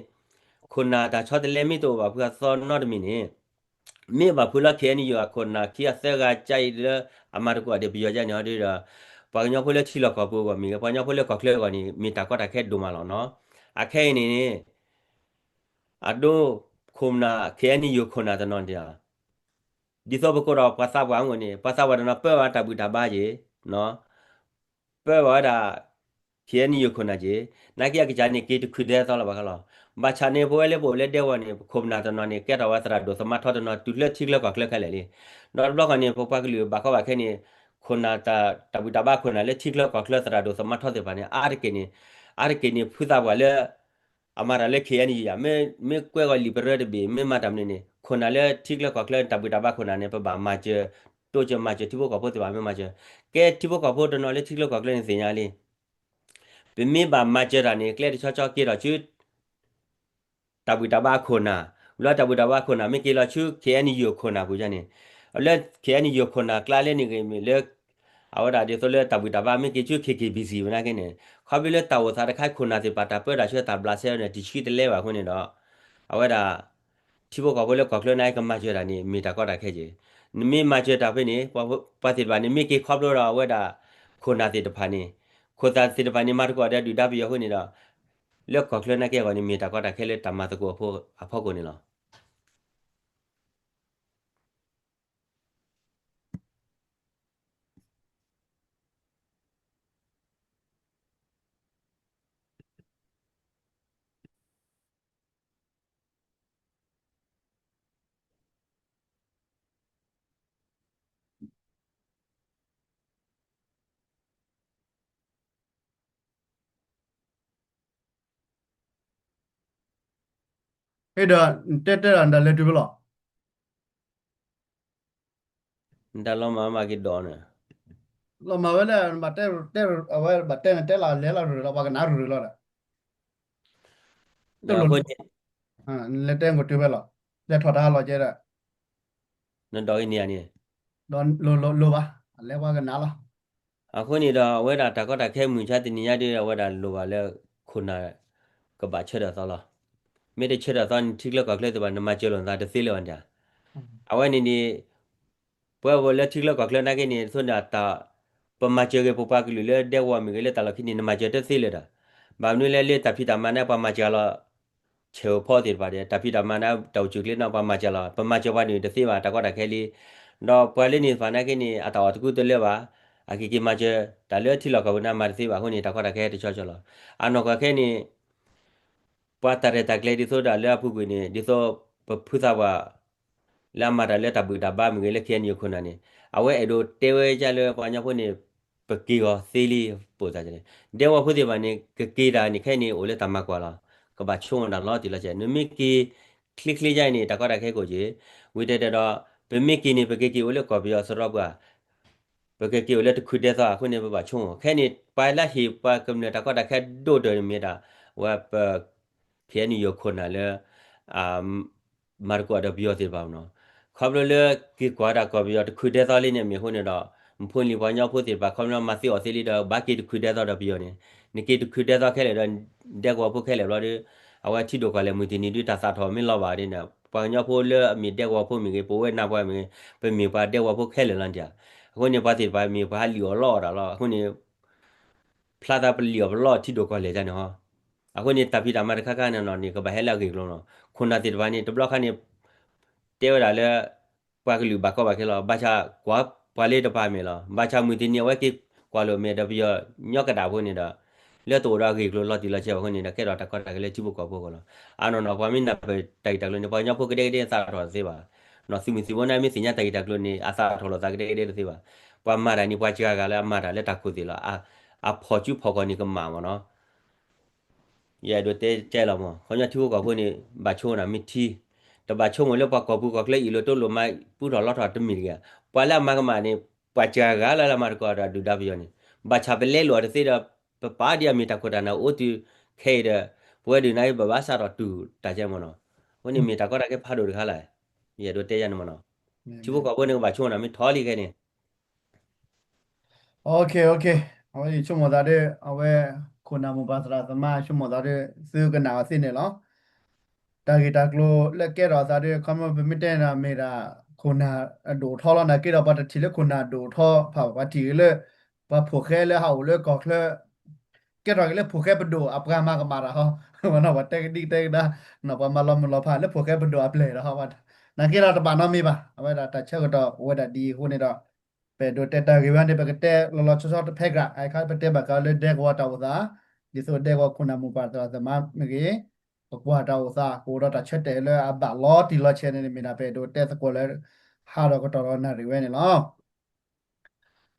ခိၣ်နၢ်တၢ်ဆီတလဲမ့ၢ်တအိၣ်ဘၣ်ဖုအသီနီတမံၤန့ၣ် မ့ၢ်ဘၣ်ဖုလၢ ခ့ၣ်အဲၣ်ယူၣ် အခိၣ်နၢ်ခံအသၢဂၤကအံၤလၢ အမၤသကိးဒီးပယီၤယါန့ၣ်ဟီဒီး ပှၤကညီဖိလၢထံလီၢ်ကီၢ်ပူၤအဂီၢ်မ့ၢ်ဂ့ၤ ပှၤကညီဖိလၢကီၢ်ချၢအဂီၢ်န့ၣ် မ့ၢ်တၢ်ကီတၢ်ခဲဒိၣ်မးလီၤနီၤ. အခဲအံၤန့ၣ်န့ၣ် အဒိ ခိၣ်နၢ် ခ့ၣ်အဲၣ်ယူၣ် ခိၣ်နၢ်တနီၤန့ၣ် ဒ်သိးပကိးဒီးပှၤသးပှၢ်အဂီၢ်န့ၣ် ပှၤသးပှၢ်တနီၤပၢဘၣ်တၢ်ဘူၣ်တၢ်ဘါက့ၤ ပၢဘၣ်ဝဲဒၣ် ခ့ၣ်အဲၣ်ယူၣ် ခိၣ်နၢ်က့ၤ နာ်က့အကစၢ်န့ၣ် က့ၤတခုၣ်ဒဲသီလီၤဘၣ်ဃးလီၤ. ဘၣ်ဆၣ်န့ၣ် ပဝဲလၢပအိၣ်လၢဒဲကဝီၤန့ၣ် ပခိၣ်နၢ်တနီၤန့ၣ် ကဲထီၣ်ဝဲသရၣ်ဒိၣ်သမါထီတနီၤ တုၤလၢထံချၢကီၢ်ချၢခဲလၢာ်လံ. ဒီးတဘျီဃီန့ၣ် ပပှၤကလုာ်ဘၣ်ကီဘၣ်ခဲန့ၣ် ခိၣ်နၢ်တၢ် တၢ်ဘူၣ်တၢ်ဘါခိၣ်နၢ်လၢထံချၢကီၢ်ချၢ သရၣ်ဒိၣ်သမါထီသ့ၣ်တဖၣ်န့ၣ် အါတက့ၢ်န့ၣ် အါတက့ၢ်န့ၣ် ဖုသးပှၢ်လၢ အမၤတၢ်လၢ ခ့ၣ်အဲၣ်ယူၣ် ယါ မ့ၢ်ကွဲးဂီၤလံာ်ပရၢတဘ့ၣ် မ့ၢ်မၤတၢ်မနုၤန့ၣ် ခိၣ်နၢ်လၢထံချၢကီၢ်ချၢ တၢ်ဘူၣ်တၢ်ဘါခိၣ်နၢ်န့ၣ် ပဘၣ်မၤစၢၤ တိစၢၤမၤစၢၤထံဖိကီၢ်ဖိသ့ၣ်တဖၣ် မ့ၢ်မၤစၢၤ ကဲထံဖိကီၢ်ဖိတနီၤလၢထံချၢကီၢ်ချၢန့ၣ်သ့ၣ်ညါလံ. ပမ့ၢ်ဘၣ်မၤစၢၤတၢ်န့ၣ် ကျဲတဆီဆီက့ၤထီၣ်ဆူ တၢ်ဘူၣ်တၢ်ဘါခိၣ်နၢ်, လၢတၢ်ဘူၣ်တၢ်ဘါခိၣ်နၢ် မ့ၢ်က့ၤလီၤဆူ ခ့ၣ်အဲၣ်ယူၣ် ခိၣ်နၢ်ပူၤန့ၣ်, လၢ ခ့ၣ်အဲၣ်ယူၣ် ခိၣ်နၢ်ကျါလၢန့ၣ်ဂ့ၤမ့ၢ်လၢ အဝဲဒၣ်ဒ်သိးလၢတၢ်ဘူၣ်တၢ်ဘါမ့ၢ်က့ၤဆူ ခ့ၣ်က့ၣ်ဘံၣ်စံၣ် ဝဲနာ်က့န့ၣ် ခီဖျိလၢတၢ်အိၣ်သးတခါခိၣ်နၢ်သ့ၣ်တဖၣ် တၢ်ပၢတၢ်ဆှၢတၢ်ဘျးစဲန့ၣ် တဆံတလဲဘၣ်အဃိန့ၣ်ဒီး အဝဲဒၣ် ထံဖိကီၢ်ဖိလၢကီၢ်ချၢန့ၣ် ကမၤစၢၤတၢ်န့ၣ် မ့ၢ်တၢ်ကီတၢ်ခဲက့ၤ, နမ့ၢ်မၤစၢၤတၢ်ဖဲန့ၣ် ပှၤသ့ၣ်တဖၣ်န့ၣ် မ့ၢ်က့ၤခီဖျိဒီးအဝဲဒၣ် ခိၣ်နၢ်သ့ၣ်တဖၣ်န့ၣ်, ခိၣ်နၢ်သ့ၣ်တဖၣ်န့ၣ် မၤသကိးဒီးဒုၣ်ဒါပယီၤအဃိန့ၣ်ဒီး လၢကီၢ်ချၢနာ်က့အဂီၢ်န့ၣ် မ့ၢ်တၢ်ကီတၢ်ခဲလၢတၢ်မၤသကိးအဖီခိၣ်န့ၣ်လီၤ. အဲၣ်ဒိး နတဲတဲဒၣ်နတၢ်လဲၤတုၤဖဲလဲၣ်. နတၢ်လီၤမၢ်မၤက့ၤဒီးန့ၣ်, လီၤမၢ်ဝဲလၢ ဘၣ်တဲတဲလၢအဝဲဘၣ်တဲနတဲလီၤလဲၤလီၤ ပှၤကနၣ်ရူၤရူၤလီၤဒီး တလိၣ် လဲၤတဲကတုၤဖဲလဲၣ်, လဲၤထီၣ်တၢ်လီၤကဲဒီး နဒီးဂ့ၤန့ၢ်ဧါန့ၣ်, လိၣ်လိၣ်လိၣ်ဘၣ်, လဲၤပှၤကနၣ်လီၤ. အဃိန့ၣ်ဒီး အဝဲဒၣ်တၢ်ကီတၢ်ခဲမုၢ်ဆါတနံၤညါဒီး အဝဲဒၣ်လိၣ်ဘၣ်လၢ ခိၣ်နၢ် ကဘၣ်ဆၢထၢၣ်သီလီၤ. မ့ၢ်တဆၢထၢၣ်သီန့ၣ် ထံချၢကီၢ်ချၢသ့ၣ်တဖၣ် နမၤစၢၤလိာ်နသးတသ့လၢၤဘၣ်န့ၣ်ဧါ. အဝဲန့ၣ်န့ၣ် ပဝဲပလၢထံချၢကီၢ်ချၢနာ်က့န့ၣ် အသိးန့ၣ်တၢ် ပမၤစၢၤဂ့ၤ ပပှၤကလုာ်လၢဒဲကဝီၤမ့ၢ်ဂ့ၤ လၢတၢ်လီၢ်ခံန့ၣ် နမၤစၢၤတသ့လၢၤဒီး ဘၣ်မနုၤလဲၣ် လၢတၢ်ဖံးတၢ်မၤန့ၣ် ပှၤမၤစၢၤလီၤ ဆဲးဧိၤဖီသ့ၣ်တဖၣ်ဒီး တၢ်ဖံးတၢ်မၤန့ၣ် တၢ်အိၣ်ဆူၣ်အိၣ်ချ့န့ၣ် ပှၤမၤစၢၤလီၤ. ပမၤစၢၤပှၤန့ၣ်တသ့ဘၣ် တၢ်ကီတၢ်ခဲလံ. ဒီးပှၤလၢန့ၣ်တဖၣ်နာ်က့န့ၣ် အတၢ်အီၣ်တကူတလၢဘၣ်, အက့ၤက့ၤမၤစၢၤ တၢ်လၢထံလီၢ်ကီၢ်ပူၤန့ၣ် မၤတသ့ဘၣ်အဃိန့ၣ် တၢ်ကီတၢ်ခဲတဆီဆီလီၤ. အနီၢ်ကီၢ်ခဲန့ၣ် ပှၤတၢ်ရဲၣ်တၢ်ကျဲၤဒ်သိးဒီးလၢအပူၤကွံာ်န့ၣ် ဒ်သိးပဖုသးပှၢ် လၢအမၤတၢ်လၢတၢ်ဘူၣ်တၢ်ဘါမ့ၢ်ဂ့ၤ လၢ ခ့ၣ်အဲၣ်ယူၣ် ခိၣ်နၢ်န့ၣ် အဝဲအဲၣ်ဒိးတဲဝဲဒ်လၢပှၤကညီဖိန့ၣ် ပက့ၤဂီၤသ့လံ ပိာ်သးန့ၣ် ဒဲကဝီၤဖိသ့ၣ်တဖၣ်န့ၣ် ကက့ၤတၢ်န့ၣ် ခဲအံၤန့ၣ် အိၣ်လၢတၢ်မၤကွၢ်လီၤ. ကဘၣ်ဆိကမိၣ်တၢ်လီၤတံၢ်လီၤဆဲး နမ့ၢ်က့ၤချ့ချ့ဒ်အံၤန့ၣ် တၢ်ကီတၢ်ခဲကအိၣ်က့ၤ, ဝံၤတဲတဲဒီး ပမ့ၢ်က့ၤန့ၣ် ပကက့ၤအိၣ်လၢကီၢ်ပယီၤစရီပှၤ ပကက့ၤအိၣ်လၢတခုးဒဲသီအဃိန့ၣ် ပဘၣ်ဆိကမိၣ် ခဲအံၤန့ၣ် ပှၤလၢဟ့ၣ်ပှၤကမျၢၢ်တၢ်ကီတၢ်ခဲဒိၣ်တၢၢ်န့ၣ်မ့ၢ်ဒၣ် အဝဲပ ခ့ၣ်အဲၣ်ယူၣ် ခိၣ်နၢ်လၢ မၤသကိးဒီးပယီၤသ့ၣ်တဖၣ်နီၤ. ခီဖျိလၢက့ၤကွၢ်ဒၣ်ကီၢ်ပယီၤတခုးဒဲသီလံန့ၣ် မ့ၢ်အဃိန့ၣ်ဒီး မဖိလံၤပှၤကညီဖိသ့ၣ်တဖၣ် ခီဖျိမၤသ့အီၤသ့လံဒီး ဘၣ်က့ၤတခုးဒဲသီဒီးပယီၤန့ၣ် နက့ၤတခုးဒဲသီခဲလၢာ်ဒီး ဒဲကဝီၤဖိခဲလၢာ်ဘျီဒီး အဝဲထံဒိၣ်ကီၢ်လဲၢ်မုၢ်တနံၤဒုးတၢ်သးထီၣ်မ့ၢ်လီၤဘၣ်ဒီး ပှၤကညီဖိလၢအမ့ၢ်ဒဲကဝီၤဖိမ့ၢ်ဂ့ၤ ပဝဲနၢ်ပှၤမ့ၢ်ဂ့ၤ ပမ့ၢ်ပှၤဒဲကဝီၤဖိခဲလၢာ်လီၤန့ၣ်ဧါ. အဃိန့ၣ် ပှၤသ့ၣ်တဖၣ်မ့ၢ်ပှၤဟးလံၣ်အီၣ်လီအီၣ်တၢ်လီၤ. အဃိန့ၣ် ဖျါသးပလံၣ်အီၣ်ပလီၢ်ထံဒိၣ်ကီၢ်လဲၢ်န့ၣ်ဟီ. အဃိန့ၣ် တၢ်ဖံးတၢ်မၤတခါခါန့ၣ်နီၤန့ၣ် ကဘၣ်ဟဲလၢအဂ့ၢ်အကျိၤနီၤ. ခိၣ်နၢ်သ့ၣ်တဖၣ်န့ၣ် တဘျီခါန့ၣ် တဲဝဲဒၣ်လၢ ပှၤကလုာ်ဘၣ်ကီဘၣ်ခဲလီၤ. ဘၣ်ဆၣ်ကွၢ်ပှၤလၢတပၤမဲာ်လီၤ. ဘၣ်ဆၣ်မုၢ်တနံၤအဝဲက့ၤကွၢ်လိာ်မဲာ်ဒီး ပယီၤညီကဒၣ်ဖိန့ၣ်ဒီး လၢတအိၣ်ဒီးအဂ့ၢ်အကျိၤလီၤတံၢ်လီၤဆဲးဘၣ်အဃိန့ၣ်ဒီး ကဲထီၣ်တၢ်ကီတၢ်ခဲလၢထံဖိကီၢ်ဖိအဂီၢ်လီၤ. အနီၢ်နီၢ် ပှၤမ့ၢ်နၢ်ပၢၢ်တၢ်ဂ့ၢ်တၢ်ကျိၤန့ၣ် ပှၤကညီဖိကဒဲကဒဲသးထီၣ်တသ့ဘၣ်. နီၢ်သုးမုၢ်သံၣ်ဘိန့ၣ် မ့ၢ်သ့ၣ်ညါတၢ်ဂ့ၢ်တၢ်ကျိၤန့ၣ် အသးထီၣ်လိာ်သးကဒဲကဒဲတသ့ဘၣ်. ပှၤမၤတၢ်န့ၣ် ပှၤစှၤဂၤလၢအမၤတၢ်လၢတၢ်ခိၣ်သ့ၣ်လီၤ. အဖီၣ်စုဖီၣ်ကီၢ်န့ၣ်ကမၣ်မ့ၢ်နီၤ. ယအဲၣ်ဒိးတဲကဲလီၤမး ခီပညီထံဖိကီၢ်ဖိန့ၣ် ဘၣ်ဆိကမိၣ်နၤမ့ၢ်ထံ, တဘၣ်ဆိကမိၣ်လၢပှၤကီၢ်ပူၤကီၢ်ချၢအံၤလိာ်တိလိာ်မၤပူထီၣ်လီထီၣ်တမ့ၢ်တဂ့ၤ. ပှၤလၢအမၤကမၣ်န့ၣ် ပှၤစှၤဂၤလၢ်လၢ်မၤသကိးဒီးဒုၣ်ဒါပယီၤန့ၣ် ဘၣ်ဆၣ်ပလဲလိာ်အီၤတသ့ဒီး ပပာ်ဒ်အမ့ၢ်တၢ်ခိၣ်တၢ်နၢ်အိၣ်တုၤခဲအံၤဒီး ပဝဲဒုၣ်နၢ်အံၤပဘၣ်စးထီၣ်တူၢ်တၢ်ကဲမးနီၤ. အဃိန့ၣ်မ့ၢ်တၢ်ကီတၢ်ခဲဖးဒိၣ်တခါလီၤ. ယအဲၣ်ဒိးတဲယၤန့ၣ်မးနီၤ. ထံဖိကီၢ်ဖိန့ၣ်ကဘၣ်ဆိကမိၣ်နၤမ့ၢ်ထံလံခဲန့ၣ် OK, OK, အဝဲယဆိကမိၣ်သးဒီး အဝဲ ခိၣ်နၢ်မိၢ်ပၢ်သရၣ်သမါ ဆိကမိၣ်သးဒီး သုကနၣ်အီၤသ့န့ၣ်လီၤ. တၢ်ဂ့ၢ်တၢ်ကျိၤလၢကဲထီၣ်အသးဒီး ခီမ့ၢ်ပမ့ၢ်တဲန့ၣ်မ့ၢ်ဒၣ် ခိၣ်နၢ်အဒိၣ်ထီလီၤ. နာ်က့ဒီးပှၤတထံၣ်လၢခိၣ်နၢ်အဒိၣ်ထီဖးဘၣ် ပှၤထံၣ်က့ၤလၢ ပှၤဖိၣ်ဃဲလၢဟးအိၣ်လၢကီၢ်ချၢ ကဲထီၣ်က့ၤလၢဖိၣ်ဃဲပဒိၣ်အပှၤမၤကမၣ်တၢ်ဟီ, ပှၤတဲကဒံကတဲကဒါ, ပှၤမၤလီၤမုၢ်လီၤဖးလၢဖိၣ်ဃဲပဒိၣ်အပျဲၢ်ဒီးဟီ, နာ်က့ဒီးတဘၣ်နီတမံၤဘၣ်. အဝဲဒၣ်တၢ်ဆၢကတီၢ်အိၣ်ဝဲဒၣ်ဒ်အံၤအဃိန့ၣ်ဒီး ပအဲၣ်ဒိးတဲတၢ်ဂ့ၢ်ဝဲန့ၣ် ပကတဲလီၤလီၤဆီဆီတဖဲကြၢး အခါပတဲဘၣ်ဃးလၢဒဲကဝီၤတၢ်အိၣ်သး, ဒ်သိးဒဲကဝီၤခိၣ်နၢ်မိၢ်ပၢ်သရၣ်သမါမ့ၢ်ဂ့ၤ, ပကွၢ်တၢ်အိၣ်သး ကအိၣ်ဒီးတၢ်ဆၢတဲာ်လၢအဘၣ်လီၤတံၢ်လီၤဆဲးန့ၣ် မ့ၢ်ဒၣ်ပအဲၣ်ဒိးတဲသကိးလၢ ဟးဒီးကတီၢ်ဒီးနၣ်ရံၣ်ဝဲန့ၣ်လီၤ.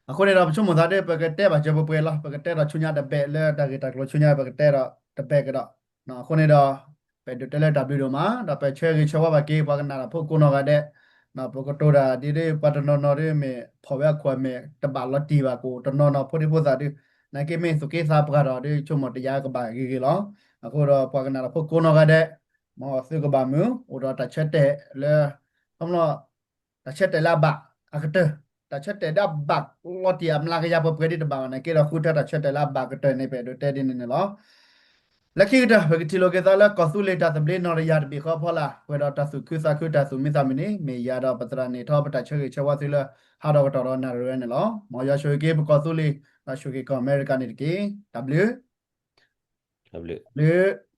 အဃိန့ၣ်ဒီး ပဆိကမိၣ်သးဒီး ပကတဲဘၣ်စၢၤပှဲၤပှဲၤလီၤ. ပကတဲဒီးဆူညါတဘ့ၣ်လၢတၢ်ဂ့ၢ်တၢ်ကျိၤဆူညါ ပကတဲဒီးတဘ့ၣ်ကဒီး. အဃိန့ၣ်ဒီး ပအဲၣ်ဒိးတဲလၢတၢ်ဘျုးဒိၣ်မး ဒီးပဆၢဂ့ၤဆၢဝါဘၣ်က့ၤ ပှၤကနၣ်တၢ်ဖိကိးနီၢ်ဂၤဒဲး, ပကတိၤတၢ်ဒ်ဒ်ပှၤတနီၤနီၤဒ်မ့ၢ်ဖီၣ်ဝဲအခိၣ်အမဲာ် တဘၣ်လီၤတံၢ်ဘၣ်ကအိၣ်တနီၤနီၤဖိဒံဖိသၣ်ဒု, နာ်က့မ့ၢ်သူၣ်က့သးပှၢ်ဒီးဒ် ဆိကမိၣ်တယါကဘၣ်ဂ့ၤဂ့ၤလီၤ. အဃိဒီးပှၤကနၣ်တၢ်ဖိကိးနီၢ်ဂၤဒဲး, မ်သုကဘၣ်မုာ် အိၣ်ဒီးတၢ်ဆၢတဲာ်လၢ ခီဖျိ တၢ်ဆၢတဲာ်လၢအဘၣ်အကတၢၢ်, တၢ်ဆၢတဲာ်လၢအဘၣ်လီၤတံၢ်အမျးကယၤပှဲၤပှဲၤဒ်တဘၣ်ဘၣ်နာ်က့ဒီး ဃုထၢတၢ်ဆၢတဲာ်လၢအဘၣ်ကတၢၢ်န့ၣ် ပအဲၣ်ဒိးတဲဒ်န့ၣ်န့ၣ်လီၤ. လၢခံကတၢၢ် ပကထံၣ်လိာ်က့ၤသးလၢကီၢ်သူလ့ၤတၢ်သဘျ့နီၢ်တယၢ်တဘ့ၣ်ဃီဖီလာ် ပှဲၤဒီးတၢ်သူၣ်ခုသးခု တၢ်သူၣ်မံသးမုာ်န့ၣ် မ့ၢ်ယၤဒီးပသရၣ်န့ၣ်ထီၣ် ပတၢ်ဆၢဂ့ၤဆၢဝါသုလၢ ဟးဒီးကတီၢ်ဒီးနၣ်ရံၣ်ဝဲန့ၣ်လီၤ. မ်ယွၤဆိၣ်ဂ့ၤက့ၤပကီၢ်သူလ့ၤ ဒီးဆိၣ်ဂ့ၤကီၢ်အမဲရကၤန့ၣ်တက့ၢ်. တၢ်ဘျုး တၢ်ဘျုး